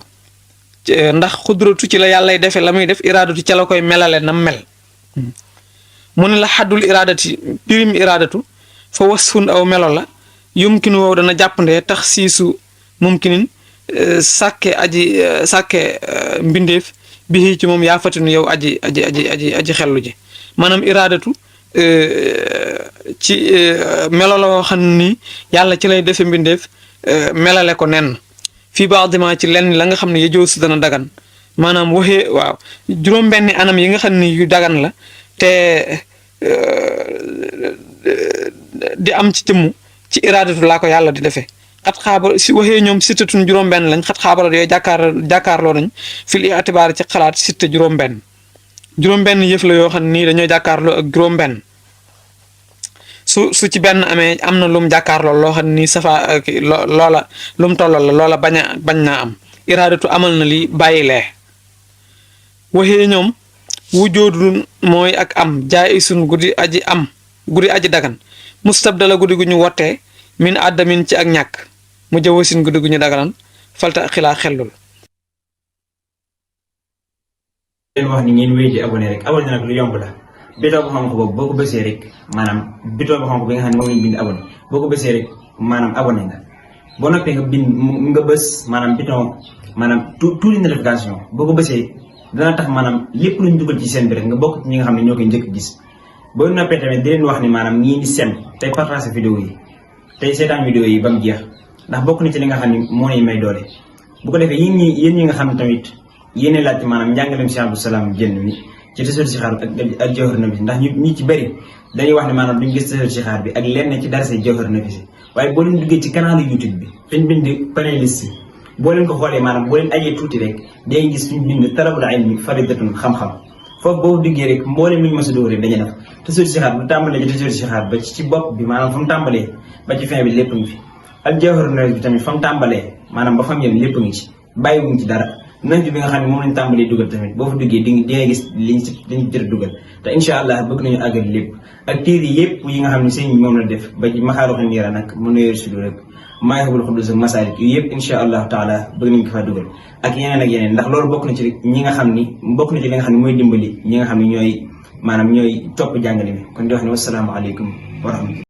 ndax xudratu ci la yàllay defe la muy def iraadatu ca la koy melale nam mel mu ne la xaddul iraadati pirim iraadatu fa wasfun aw melo la yumkinu wow dana jàppandee tax siisu mumkinin sàkke mbindeef bi ci moom yaa fatinu yow aji xellu ji maanaam iraadatu ci melo la woo xam ni yàlla ci lay defe mbindeef melale ko nen fii baadima ci lenn la nga xam ne yejoo su dana dagan maanaam waxee waaw juróom-benni anam yi nga xam ni yu dagan la te di am ci jëmm ci iraadatu laa ko yàlla di defee xat xaabar si waxee ñoom sittatun juróom-benn lañ xat xaabarat yooyu jàkkaarloo nañ fil itibaar ci xalaat sitta juróom-benn yëf la yoo xam ne nii dañoo jàkkaarloo ak juróom-benn su ci benn amee am na lum jàkkaarloo loo xam ne nii safa loola lum tolloo la loola bañ naa am iraadatu amal na li bàyyi lee waxee ñoom wujjoodun mooy ak am jaayisun guddi aji dagan mustabdala guddi gu ñu wottee min àddamin ci ak ñàkk mu jawasin guddi gu ñu dagalan falta xilaa xellul
leen wax ni ngeen wéy di abonné rek abonné nag lu yomb la bitoo bu xonk boobu boo ko bësee rek maanaam bitoo bu xonk bi nga xam ne moom lañ bind abonné boo ko bësee rek maanaam abonné nga boo noppee nga bind nga bës maanaam bitoo maanaam tuuti notification boo ko bësee dana tax maanaam lépp luñ dugal ci seen bi rek nga bokk ci ñi nga xam ne ñoo koy njëkk gis boo noppee tamit di leen wax ni maanaam ñii di sem tey partage vidéo yi tey seetaan vidéo yi ba mu jeex ndax bokk na ci li nga xam ne moo lay may doole bu ko defee yéen ñi nga xam ne tamit yéen laaj maanaam njàngaleem Cheikh Abdou Salam Diène mi ci tasawur si xaar ak jawhar nafis ndax ñu ci bëri dañuy wax ne maanaam duñ gis tasawur si xaar bi ak lenn ci darase jawhar nafis waaye boo leen duggee ci canal YouTube bi fiñ bind panéliste yi boo leen ko xoolee maanaam boo leen ajee tuuti rek day gis fiñ bind talabul ilmi faridatun xam-xam foofu boobu duggee rek mboolem lu ñu mës a dóoree dañuy def tasawur si xaar bu tàmbalee ci tasawur si xaar ba ci bopp bi maanaam fa mu tàmbalee ba ci fin bi lépp ngi fi ak jawhar nafis bi tamit fa mu tàmbalee maanaam ba fam yem lépp ngi ci bàyyiwuñ ci dara nañ bi nga xam ne moom lañ tàmbalee dugal tamit boo fa duggee di nga gis liñ jër dugal te incha allah bëgg nañu àggal lépp ak téere yëpp yi nga xam ne sëñ bi moom la def ba ci maxaaruxi niira nag mu nuyeer sudu rek maayxabul xuddus ak masaalik yu yëpp incha allahu taala bëgg nañ ko faa dugal ak yeneen ndax loolu bokk na ci ñi nga xam ni bokk na ci li nga xam ne mooy dimbali ñi nga xam ne ñooy maanaam ñooy topp jàngale mi kon di wax ne wasalaamaaleykum wa rahmatulah